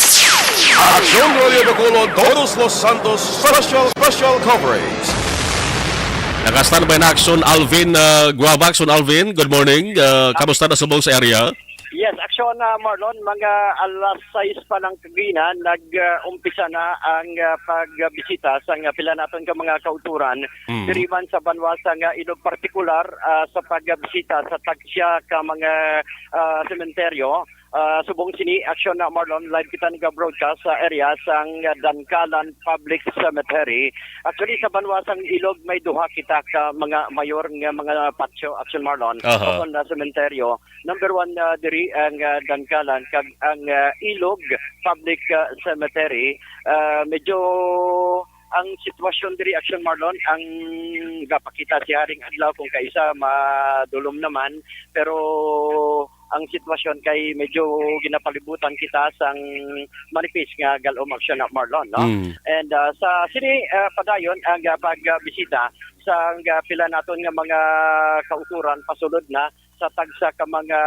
Aksyon Radio Bacolod, Todos los Santos, special, special coverage. Naka-standby na Aksyon Alvin uh, Guava. Aksyon Alvin, good morning. Uh, kamusta na subong sa area? Yes, Aksyon uh, Marlon, mga alas sais pa lang kagina, nag-umpisa na ang uh, pagbisita sa nga pila naton ka mga kauturan. Mm. Diri man sa banwa sa nga Ilog, partikular uh, sa pagbisita sa tagsya ka mga uh, sementeryo. Ah, subong sini, Aksyon na Marlon, live kita naga-broadcast sa area sang Dankalan Public Cemetery. Actually, sa banwa sang Ilog, may duha kita ka mga mayor nga mga patio, Aksyon Marlon, Aha. o kon na sementeryo. Number one, ah, diri ang ah, Dankalan, kag ang ah, Ilog Public ah, Cemetery. Ah, medyo ang sitwasyon diri, Aksyon Marlon, ang gapakita si Haring Adlaw kung kaisa madulom naman, pero ang sitwasyon kay medyo ginapalibutan kita sang manipis nga galom, Aksyon na Marlon, no? Mm. And ah, sa sini ah, padayon ang ah, pagbisita sa ang, ah, pila naton nga mga kauturan pasulod na sa tagsa ka mga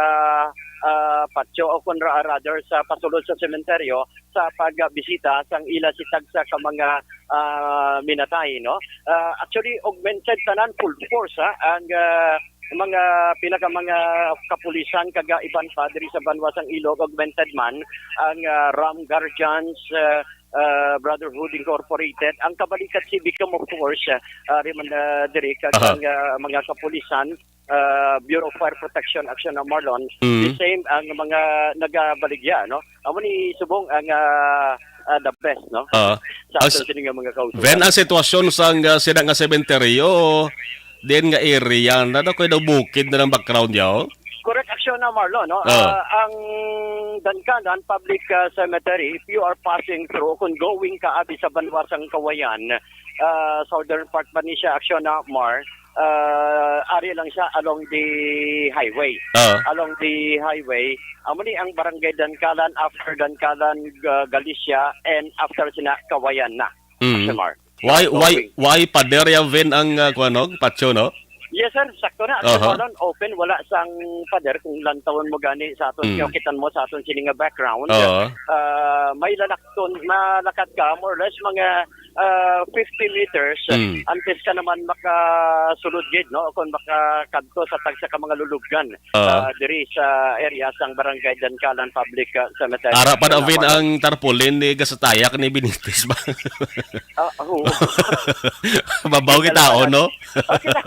ah, patyo o kon ra- rather sa pasulod sa sementeryo sa pagbisita sang ila si tagsa ka mga ah, minatay, no? Ah, actually, augmented tanan, full force, ha? Ang ah, mga pila ka mga kapulisan kag iban pa diri sa banwa sang Ilog, augmented man ang ah, Ram Guardians ah, ah, Brotherhood Incorporated. Ang kabalikat si Bicam, of course, ah, ari man, ah, diri kag Aha. ang ah, mga kapulisan, ah, Bureau of Fire Protection, Aksyon na Marlon. Mm. The same ang mga nagabaligya, no? Amo ni subong ang ah, ah, the best, no? Ah, Sa ang aton s- sini nga mga kauturan. Ven, ang sitwasyon sa nga sila nga sementeryo, din nga area, na daw ko'y daw bukid na ng background yaw? Correct, Aksyon na Marlon, no? Ah. Ah, ang Dankalan Public ah, Cemetery, if you are passing through, kung going ka abi sa banwa sang Kawayan, ah, southern part pa ni siya, Aksyon na Mar, ah, ari lang siya along the highway. Ah. Along the highway, amo ni ang barangay Dankalan, after Dankalan, ah, Galicia, and after sina Kawayan na. Mm. Aksyon Mar. Why, why, Going. why pader ya Vin ang uh, kuan, no? Patio, no? Yes, sir. Sakto na. Aha. Aksyon Marlon, open. Wala sang pader kung lantawon mo gani sa aton, Mm. kitan mo sa aton sini nga background. Oo. Ah, may lalakton, malakat ka, more or less, mga ah, fifty meters, Mm. antes ka naman makasulod gid, no? Kung makakadto sa tagsa ka mga lulubgan, Oo. ah, diri sa area sang Barangay Dancalan Public, ah, Cemetery. Ara pa daw, Vin, Salamat. ang tarpaulin ni gasatayak ni Benitez ba? Ah, oo. Babaw Hindi kita, talaga oh, no? Ah, kita.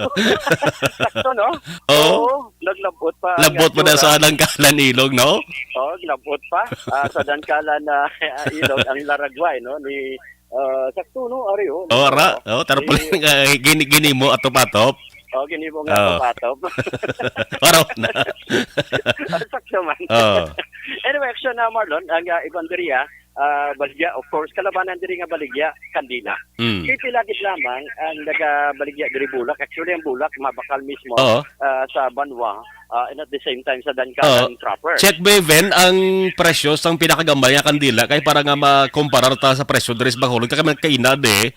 Sakto, no? Oo. Oo, naglabot pa ang Labot pa na itsura. sa Dangkalan Ilog, no? Oo, naglabot pa. Ah, sa Dangkalan na, ah, Ilog, ang laragway, no? Ni, ah, sakto, no? Ari, oh, Oh, ara. Oh, tarpaulin Eh, nga gini-, gini mo atop-atop. Oh, gini mo nga Oh. atop-atop. Araw na. Sakto man. Oh. Anyway, action na, Marlon. Ang, ah, iban diri, ah, ah, baligya, of course, kalabanan diri nga baligya, kandila. Mm. Kay pila gid lamang ang nagabaligya diri bulak. Actually, ang bulak mabakal mismo, Oo. ah, sa banwa, ah, and at the same time sa Dangkalan Oo. proper. Check ba, Ven, ang presyo sang pinakagamay nga kandila kay para nga makumparar ta sa presyo diri sa Bacolod? Kay man kainad, eh,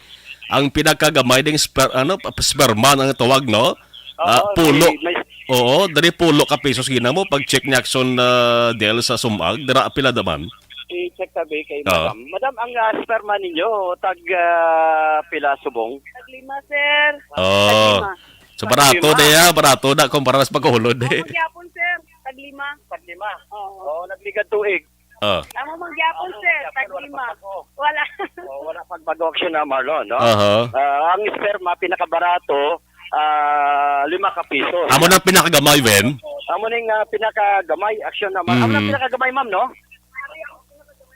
ang pinakagamay ding sper-, ano, sperma ang tawag, no? Ah, Oo, pulo. may, may Oo, diri pulo ka pesos ginamo pag check ni Action, ah, Del sa Sumag, dira pila daman? I-check tabi kay Oo. Madam. Madam, ang, ah, sperma ninyo, tag, ah, pila subong? Tag lima, sir. Oh. Tag lima. So, Tag barato lima. na ya, barato na kumpara sa Bacolod, eh. Amo gyapon, sir. Tag lima. Tag lima. Oo. Oh, nagligad tuig. Oh. Amo man gyapon, sir. Tag lima. Wala. Oh, wala pagbago, Action na, Marlon, no? Aha. Ah, ang sperma, pinakabarato, ah, lima ka pisos. Amo nang pinakagamay, Ven? Amo ning, ah, pinakagamay, Action na, Mar-, amo nang Mm. pinakagamay, ma'am, no?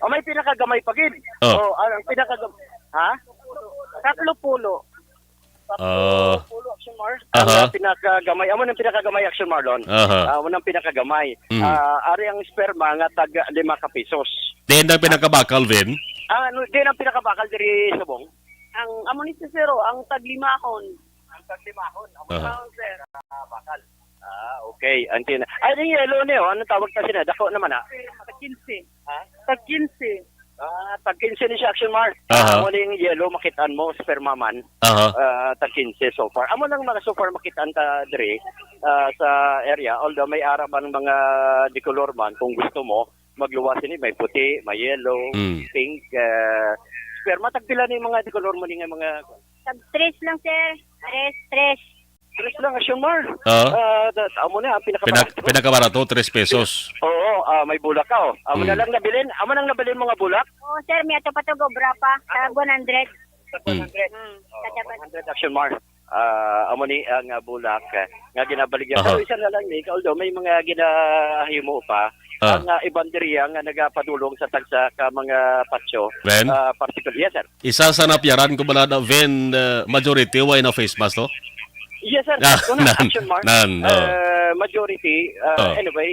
Ah, may pinakagamay pa gid. Oh. Oh, ang pinakagam-, ha? Tatlo pulo. Tatlo Ah. pulo, Action Mar. Aha. Ang, ah, pinakagamay, amo nang pinakagamay, Action Marlon. Aha. Ah, amo nang pinakagamay. Mm. Ah, ari ang sperma nga tag lima ka pisos. Then ang pinakabakal, Vin? Ah, ano, then ang pinakabakal diri subong? Ang, amo ni Cicero, ang tag lima akon. Ang tag lima akon, amo Aha. na, sir. Ah, bakal. Ah, okay. Ang tin-, ay, yung yellow niyo, anong tawag ta sina? Dako naman, ah. Tag quince. Ha? Tag quince. Ah, tag quince ni siya, Action Mark. Aha. Amo ning yellow, makitaan mo, sperma man. Aha. Ah, tag quince so far. Amo nang mga so far makitaan ta diri, ah, sa area. Although may ara bang mga dikolor man, kung gusto mo, magluwas ini, may puti, may yellow, Mm. pink, ah, sperma. Tagpila ni mga dikolor mo ni nga mga Tag tres lang, sir. Tres, tres. Tres lang, Action Mar. Oo. Ah, da-, amo na ang Pinak-, pinakabarato. pinakabarato, tres pesos. Oo, ah, may bulak ka, oh. Amo na Mm. lang nabilin. Amo nang nabilin mga bulak. Oo, sir, may ato pa to, gobra pa. Sa one hundred. Sa Mm. one hundred. Mm, Oh, sa Japan. one hundred, Action Mar. Ah, amo ni ang, ah, bulak, ah, nga ginabaligya. Ah. Pero isa na lang ni, although may mga ginahimo pa, Ah. ang, ah, iban diriya nga nagapadulong sa tagsa ka mga patyo, Ren? ah, particular. Yes, sir. Isa sa napyaran ko bala na, Ven, uh, majority, why na face mask to? Yes, sir. Ah, Ito na, nan, Action Mark. nan, oh. Uh, majority, uh, Oh. anyway,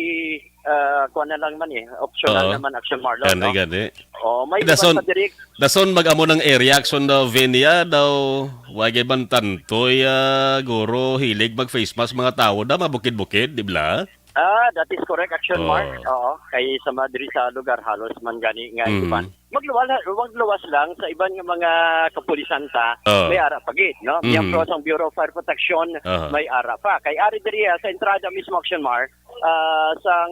uh, kuha na lang man eh. Optional Oo. naman, Action Marlon, Gani, no? gani. Oh, may Dason, iba pa diri. dason mag-amo ng area, Action, daw, Ven, ya, daw, wag iban tantoy, ah, guro, hilig mag-face mask mga tao da, mabukid-bukid, di ba? Ah, that is correct, Action Oh. Mark. Oo, kay sa mga diri sa lugar, halos man gani nga Mm. iban. Magluwal-, magluwas lang sa iban nga mga kapulisan ta, Oh. may ara pa gid, no? Mm. Miyembro sang Bureau of Fire Protection, Aha. may ara pa. Kay ari diri, ah, sa entrada mismo, Action Mark, ah, sang,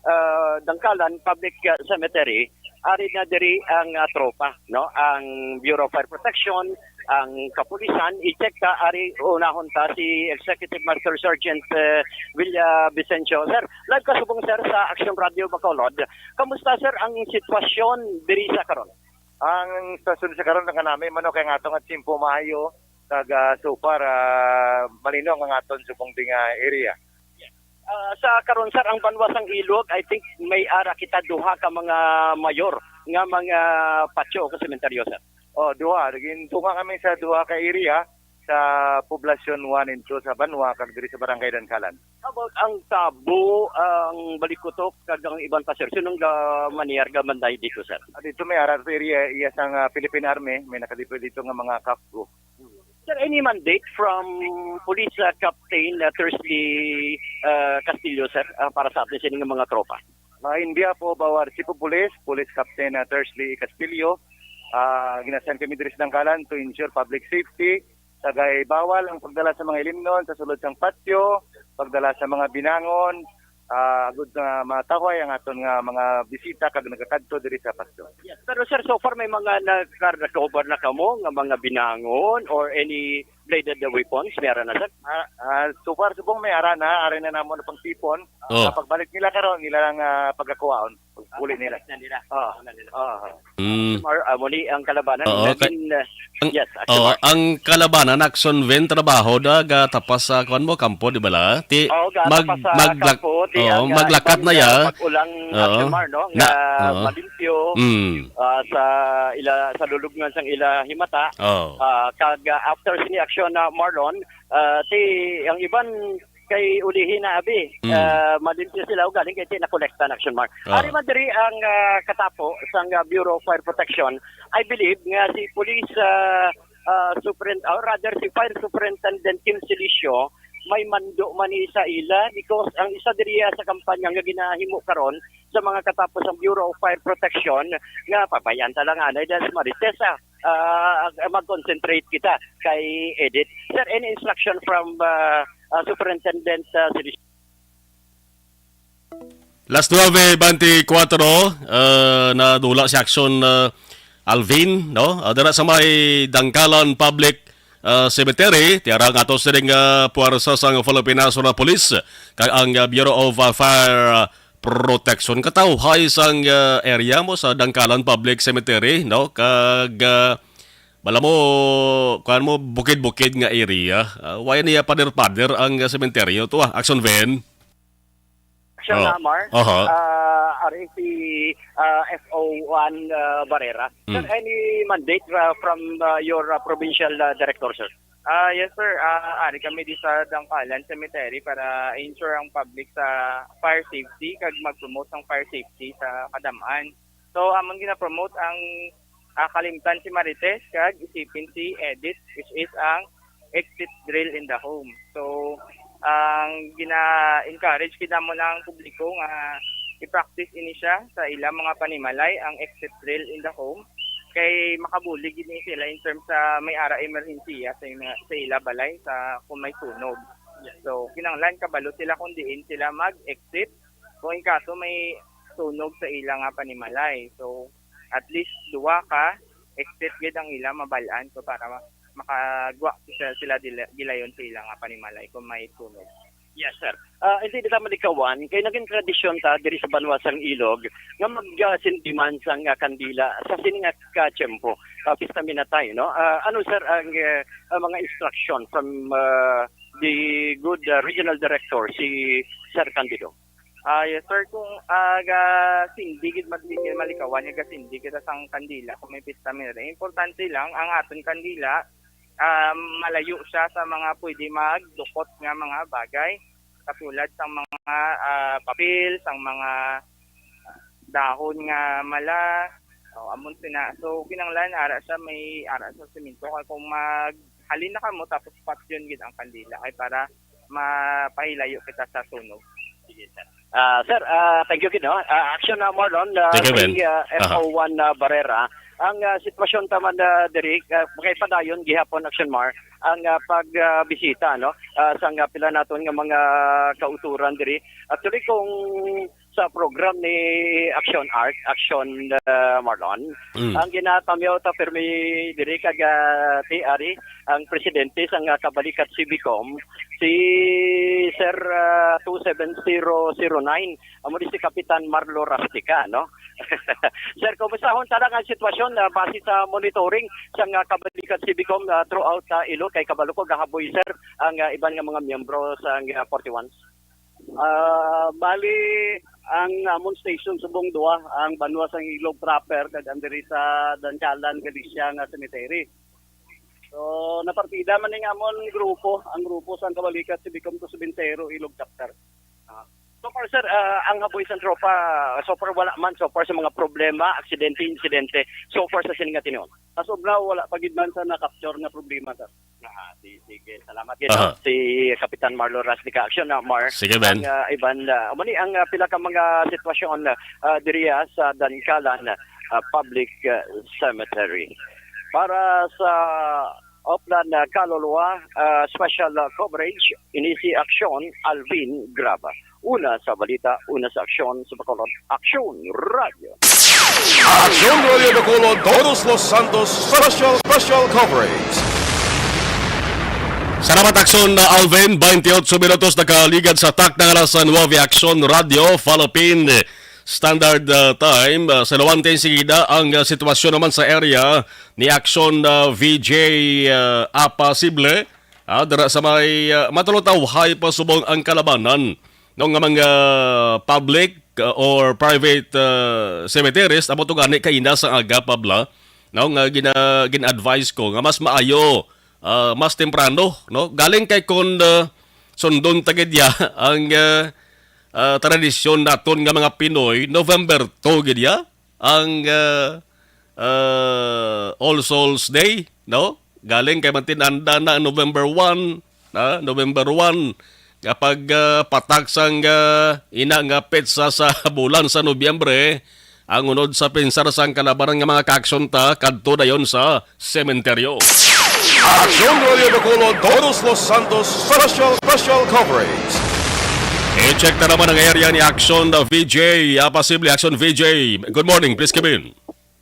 ah, Dangkalan Public, ah, Cemetery, ari na diri ang, ah, tropa, no? Ang Bureau of Fire Protection, ang kapulisan, i-check ta, ari unahon ta si Executive Master Sergeant, eh, Villa Vicencio. Sir, live ka subong, sir, sa Action Radio Bacolod. Kamusta, sir, ang sitwasyon diri sa karon? Ang sitwasyon sa karon, nakanami man, no, kay nga ato nga tiyempo maayo, kag, ah, so far, ah, malinaw nga aton subong ding, ah, area. Ah, sa karon, sir, ang banwa sang Ilog, I think may ara kita duha ka mga mayor nga mga patyo o sementeryo, sir. Oh, duha. Gintunga kami sa duha ka area, sa Poblacion one and two sa banwa, kag diri sa Barangay Dangkalan. How about ang Tabo, ang Balikutok, kag ang iban pa, sir? Sinong ga-, maniyar ga manday dito, sir? Ah, dito may ara sa area, iya sang, ah, Philippine Army, may nakadeploy dito nga mga CAFGU. Sir, any mandate from Police, uh, Captain, uh, Thursday, uh, Castillo, sir, uh, para sa atin sining mga tropa? Uh, in behalf of our Chief of Police, Police Captain, uh, Thursday Castillo, uh, ginasan kami diri sa Dangkalan to ensure public safety. Sagay bawal ang pagdala sa mga ilimnon sa sulod sang patio, pagdala sa mga binangon, ah, agud nga matawhay ang aton nga mga bisita kag nagakadto diri sa Pasco. Yes. Pero sir, so far may mga nagka-recover na kamo nga mga binangon or any bladed weapons? May ara na, sir? Ah, ah, so far, subong may ara na, ari na namo na pang tipon. Oh. Ah, pagbalik nila karon, nila lang, ah, pagakuhaon. Uli nila. Pagbalik na nila. Ah. Ano nila? Ah. Mm. Mar, ah, muli ang kalabanan. Oo, Naging, ah, ang, yes, oo, Action Mar. Ang kalabanan, Action Ven, trabaho da, gatapas sa, kuwan mo, kampo, di ba la? Ti, Oo, gatapas mag-, sa maglak-, kampo, ti oo, ang, ah, maglakat iban na nga ya. Pag-ulang Oo. Action Mar, no? Na, Nga oo. Malimpyo, Mm. ah, sa ila, sa lulubngan sang ila himata. Oo. Ah, kag, ah, after sini Action na Marlon, ah, ti, ang iban kay ulihi na abi, Mm. ah, malimpyo sila ugaling kay ti nakolekta na Action Mar. Ah. Ari man diri ang, ah, katapo sang, ah, Bureau of Fire Protection. I believe nga si Police, ah, ah, Superin-, or rather si Fire Superintendent Kim Silicio may mando man ni sa ila because ang isa diri sa kampanya nga ginahimo karon sa mga katapo sang Bureau of Fire Protection nga pabayaan ta lang anay dahil sa Marites, ah, ah, mag-concentrate kita kay Edit. Sir, any instruction from, ah, ah, Superintendent, ah, Silicio? Las nuebe beintikwatro, ah, nadula si Action, ah, Alvin, no? Ah, dira sa may Dangkalan Public, ah, Cemetery, tiara ang ato sining, ah, puwersa sang Philippine National Police kag ang, ah, Bureau of, ah, Fire, ah, Protection. Katawhay sang, ah, area mo sa Dangkalan Public Cemetery, no? Kag, ah, bala mo, kuwan mo, bukid-bukid nga area. Ah, wala niya pader-pader ang, ah, sementeryo to, ah. Action Ven. Action Oh. na, Mar. Aha. Ah, ari si, ah, F O one, ah, Barrera. Sir, Mm. any mandate, ah, from, ah, your, ah, provincial, ah, director, sir? Ah, yes, sir. Ah, ari kami di sa Dangkalan Cemetery para ensure ang public sa fire safety kag mag-promote sang fire safety sa kadam-an. So, amon gina-promote ang, ah, Kalimtan si Marites kag Isipin si Edit, which is ang exit drill in the home. So, ang gina-encourage gid namon ang publiko nga i-practice ini siya sa ilang mga panimalay, ang exit drill in the home, kay makabulig gid ni sila in terms sa may ara emerhensiya sa ila, sa ila balay sa kung may sunog. So, kinahanglan kabalo sila kung diin sila mag-exit kung in kaso may sunog sa ila nga panimalay. So, at least duwa ka exit gid ang ila mabal-an, so para ma-, makagwa sila, sila dila-, gilayon sa ila nga panimalay kung may sunog. Yes, sir. Ah, hindi kita malikawan kay naging tradisyon ta diri sa banwa sang Ilog nga magsindiman sang, ah, kandila sa sini nga ka-tiyempo, ah, Pista Minatay, no? Ah, ano, sir, ang, ah, ang mga instruction from, ah, the good, ah, regional director, si Sir Candido? Ah, yes, sir. Kung, ah, ga-sindi gid, mas di gid malikawan nga ga-sindi kita sang kandila kung may Pista Minatay. Importante lang ang aton kandila, ah, malayo siya sa mga pwede magdukot nga mga bagay, katulad sang mga, ah, papel, sang mga dahon nga mala, o amon sina. So, kinahanglan ara siya, may ara sa semento. Kay kung maghalin na kamo, tapos patyon gid ang kandila, ay para mapahilayo kita sa sunog. Sige, sir. Ah, sir, ah, thank you gid, no? Ah, Action na, Marlon, ah, Thank you, Ben. Kay, ah, Aha. F O one na Barrera. Ang, ah, sitwasyon ta man, ah, diri, ah, kay padayon gihapon, Action Mar, ang, ah, pag, ah, bisita, no? Ah, sang, ah, pila naton nga mga kauturan diri. Actually, kung sa program ni Action Art, Action, ah, Marlon, Mm. ang ginatamyaw ta pirmi diri kag, ah, ti ari ang presidente sang, ah, Kabalikat Civicom, si Sir, ah, two seven zero zero nine, amo ni si Kapitan Marlo Rastica, no? Sir, kumustahon ta lang ang sitwasyon, ah, base sa monitoring sang, ah, Kabalikat Civicom, ah, throughout, ah, Ilog, kay kabalo ko gahaboy, sir, ang, ah, iban nga mga miyembro sang, ah, forty-one? Ah, bali, ang amon station subong duha, ang banwa sang Ilog proper kag ang diri sa Dancalan, Galicia nga cemetery. So, napartida man ning amon grupo, ang grupo sang Kabalikat Civicom two seven zero Ilog Chapter. Ah. So far, sir, ah, ang haboy sang tropa, so far wala man, so far sa mga problema, aksidente, insidente, so far sa sini nga tinuon? As of now, wala pa gid man sa na-capture nga problema, sir. Ah, si-, sige, salamat gid, Aha. no? Si Kapitan Marlo Rastica. Action na, Mar. Sige, Ben. Ang, ah, iban, ah, amo ni ang, ah, pila ka mga sitwasyon, ah, diriya sa Dancalan, ah, Public, ah, Cemetery. Para sa Oplan, ah, Kaluluwa, ah, special, ah, coverage, ini si Aksyon Alvin Graba. Una sa balita, una sa aksyon, sa Bacolod, Aksyon Radio. Aksyon Radio Bacolod, Todos los Santos, special, special coverage. Salamat, Aksyon, uh, Alvin. Twenty-eight minutos nakaligad sa takna nga alas nuebe, Aksyon Radio Philippine Standard, uh, Time. Uh, sa Luwante, sige na ang, uh, sitwasyon naman sa area ni Aksyon, uh, V J, uh, Apa Sible. Ah, dira sa may, uh, Matulutawhay pa subong ang kalabanan. No, nga mga public, uh, or private, uh, cemeteries, amo to gani kaina sa aga pa bala, no, nga gina-, gin-advise ko nga mas maayo, uh, mas temprano, no? Galing kay kon, uh, sundon ta gid ya ang, uh, uh, tradisyon naton nga mga Pinoy, November two gid ya ang, uh, uh, All Souls Day, no? Galing kay mantin-anda na November one, na November one, kapag, ah, patak sang, ah, ina nga petsa sa bulan sa Nobyembre, ang unod sa pensar sang kalabanan nga mga kaaksyon ta kadto dayon sa sementeryo. Aksyon Radio Bacolod, Todos los Santos, special, special coverage. I-check ta naman ang area ni Aksyon V J, ah, posible Aksyon V J. Good morning, please come in.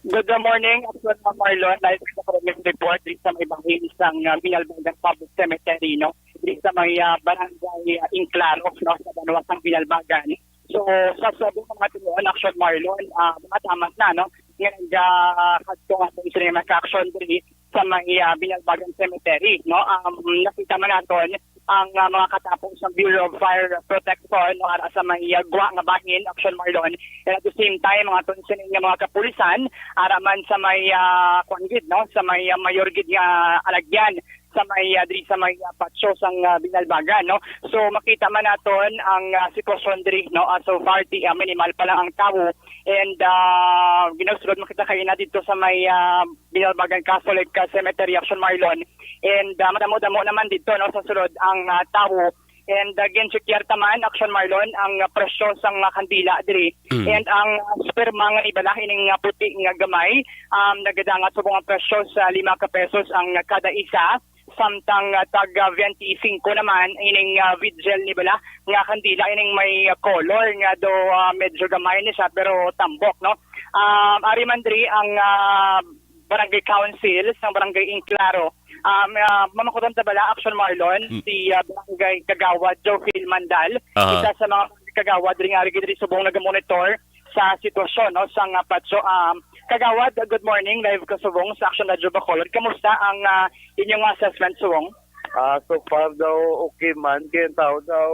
Good morning, Aksyon Marlon. Live sa Promise Report diri sa may bahin sang, ah, Binalbagan Public Cemetery, no? Diri sa may, ah, barangay, ah, Inclaro, no, sa banwa sang Binalbagan. So, sa subong mga tinuon, Aksyon Marlon, ah, mga tamas na, no, nga nagakadto nga kung sino may aksyon diri sa may, ah, Binalbagan Cemetery, no? Um, nakita man naton ang, ah, mga katapo sa Bureau of Fire Protection, no, ara sa may, ah, gwa nga bahin, Aksyon Marlon. And at the same time, mga ton sini nga mga kapulisan, ara man sa may, ah, kuan gid, no, sa may, ah, mayor gid nga alagyan sa may, ah, diri sa may, ah, patio sang, ah, Binalbagan, no. So makita man naton ang, ah, sitwasyon diri, no, ah, so far ti, ah, minimal pa lang ang tawo and, ah, ginasulod makita kay na dito sa may, ah, Binalbagan Catholic, ah, Cemetery, Aksyon Marlon. And, ah, madamo-damo naman dito, no, sa sulod ang, ah, tawo. And, ah, gincheckar ta man, Aksyon Marlon, ang, ah, presyo sang, ah, kandila diri. Mm. And ang, ah, sperma nga nibala ining, ah, puti nga gamay, um, nagadangat subong ang presyo sa lima ka pesos ang, ah, kada isa. Samtang, ah, tag, ah, twenty-five naman ining, ah, vigil nibala nga kandila ining may, ah, color nga do, ah, medyo gamay ni siya pero tambok, no? Um, ari man diri ang, ah, Barangay Council sang Barangay Inclaro. Um, ah, mamakuton ta bala, Aksyon Marlon, Mm. si, ah, Barangay Kagawad Joe Phil Mandal, Aha. isa sa mga kagawad diri nga ari gid diri subong nagamonitor sa sitwasyon, no, sang, ah, patio. Um, Kagawad, good morning. Live ka subong sa Aksyon Radio Bacolod. Kamusta ang, ah, inyong assessment subong? Ah, so far daw okay man. Kaya ang tao daw,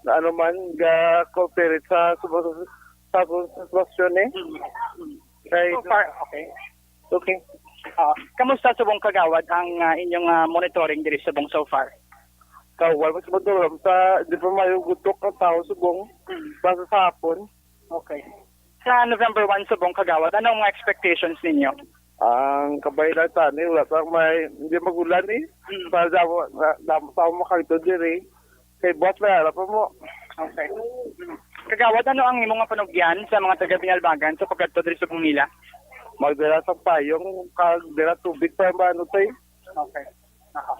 na ano man, ga-cooperate sa, sa, sa sitwasyon eh. Mm. Kay So far, okay. Okay. Ah, kamusta subong, Kagawad, ang, ah, inyong, ah, monitoring diri subong so far? Kawal, mas maduram sa, di pa mayo gutok ang tao subong. Mm. Basta sa hapon. Okay. Sa November one subong, Kagawad, anong mga expectations ninyo? Ang kabay lang tani, wala pa may, hindi magulan eh. Mm. Para damo, na-, damo sa makagto diri. Kay buwas na, wala pa mo. Okay. Kagawad, ano ang imong panugyan sa mga taga Binalbagan sa pagkadto diri sa Bungila? Magdala sa payong, kag dala tubig para maano to eh. Okay. Aha.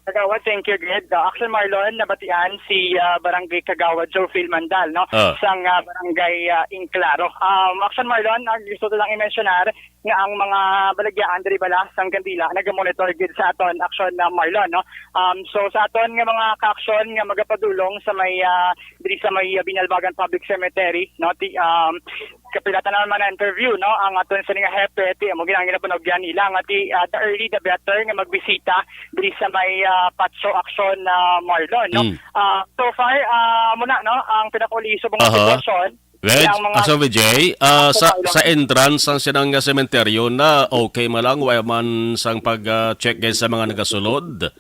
Kagawad, thank you gid. Uh, Action Marlon, nabatian si, uh, Barangay Kagawad Joe Phil Mandal, no? Ah. Sang, uh, Barangay, uh, Inclaro. Um, Action Marlon, ang gusto ko lang i-mentionar nga ang mga balagyaan diri bala sang Kandila nagamonitor gid sa aton, Action, uh, Marlon, no? Um, so sa aton nga mga ka-action nga magapadulong sa may, uh, diri sa may, uh, Binalbagan Public Cemetery, no? Ti, um, kapila ta naman na-interview, no, ang aton sini nga hepe, ti amo gid ang ginapanugyan nila nga ti, ah, the early the better nga magbisita diri sa may, ah, Patso Action, ah, Marlon, no? Mm. Ah, so far, ah, muna, no, ang pinakauli subong nga Aha. sitwasyon, Reg, ang mga Aso Vijay, ah, sa sa, Marlon. sa entrance sang sinang nga sementeryo na okay man lang, wala man sang pag, ah, check guys sa mga nagasulod.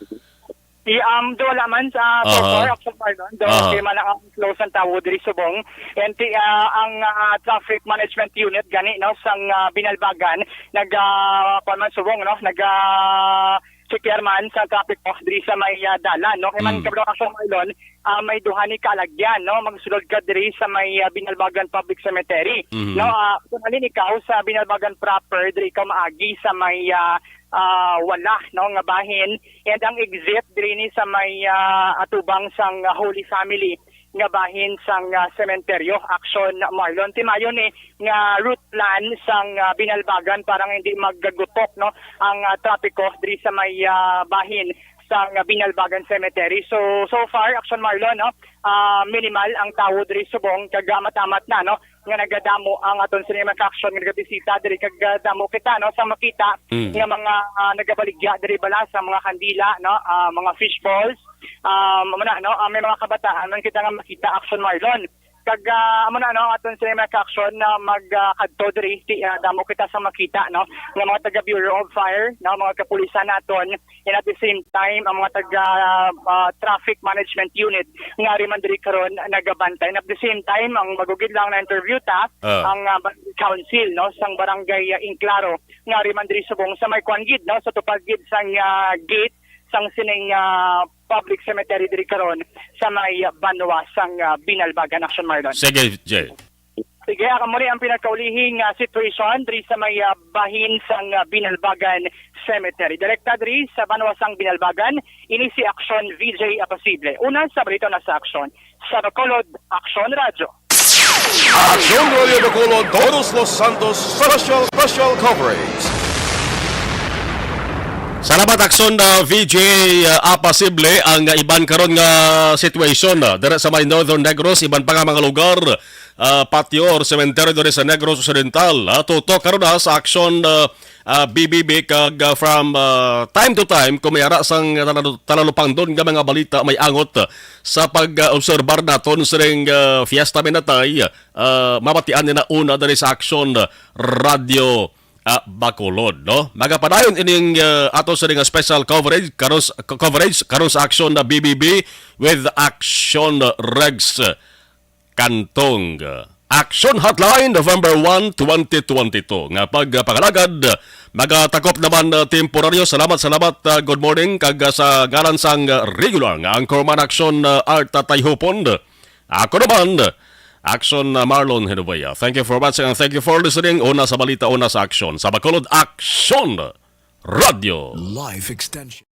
Ti, um, do wala man sa Aha. Action Marlon, do Aha. okay man ang flow sang tawo diri subong. And ti, ah, ang, ah, traffic management unit gani, no, sang, ah, Binalbagan, nag, ah, kuwan man subong, no, nag, ah, check man sa traffic po diri sa may, ah, dalan, no. Kay man Mm. kabalo, Action Marlon, ah, may duha ni kalagyan, no, magsulod ka diri sa may, ah, Binalbagan Public Cemetery. Mhm. No, ah, kung alin ikaw sa Binalbagan proper, diri ikaw maagi sa may, ah, ah, wala, no, nga bahin, and ang exit diri ni sa may, ah, atubang sang, ah, Holy Family nga bahin sang, ah, sementeryo. Action, Marlon. Timayon ni nga route plan sang, ah, Binalbagan para nga hindi maggutok, no, ang, ah, trapiko diri sa may, ah, bahin sang, ah, Binalbagan Cemetery. So, so far, Action, Marlon, no, ah, minimal ang tawo diri subong kag, ah, matamat na, no, nga nagadamo ang aton sini mga ka-action nga nagabisita diri kag, ah, damo kita, no, sa makita Mm. nga mga, ah, nagabaligya diri bala sa mga kandila, no, ah, mga fish balls, um, amo na, no, ah, may mga kabataan man kita nga makita, Action, Marlon. Kag, ah, amo na, no, aton sini mga ka-action na mag, ah, kadto diri, ti, ah, damo kita sa makita, no, nga mga taga Bureau of Fire, no, mga kapulisan naton, and at the same time ang mga taga, ah, traffic management unit nga ari man diri karon nagabantay. And at the same time, ang magugid lang na interview ta, Ah. ang, ah, ba-, council, no, sang barangay, ah, Inclaro nga ari man diri subong sa may kuan gid, no, sa tupad gid sang, ah, gate sang sining, ah, public cemetery diri karon sa may, ah, banwa sang, ah, Binalbagan, Action, Marlon. Sige, Jay. Sige, amo ni ang pinakaulihi nga situation diri sa may, ah, bahin sang, ah, Binalbagan Cemetery. Direkta diri sa banwa sang Binalbagan, ini si Action V J Apasible. Una sa balita na sa Action, sa Bacolod, Action Radyo. Action Radio Bacolod, Todos los Santos, special, special coverage. Salamat, Action, ah, V J, ah, Apasible. Ang, ah, iban karon nga situation, ah, dira sa may Northern Negros, iban pa nga mga lugar, ah, patio or sementeryo diri sa Negros Occidental. Ah, tutok karon, ah, sa Action, ah, ah, B B B, kag, ah, from, ah, time to time, kung may ara sang talalo-, talalupangdon nga mga balita, may angot, ah, sa pag-obserbar naton sining, ah, Fiesta Minatay, ah, mabatian ni na una diri sa Action Radio, ah, Bacolod, no? Magapadayon ining, ah, ato sining special coverage karon s-, co-, coverage karon sa Action na B B B with Action Rex Cantong. Action Hotline, November one, twenty twenty-two. Nga pagpangalagad, magatakop naman, uh, temporaryo. Salamat, salamat, uh, good morning. Kag, uh, sa ngalan sang, uh, regular nga anchorman, Action, uh, Art Tatay Hupon. Ako naman, Action, uh, Marlon Hinubeya. Thank you for watching and thank you for listening. Una sa balita, una sa aksyon. Sa Bacolod, Action Radio. Life extension.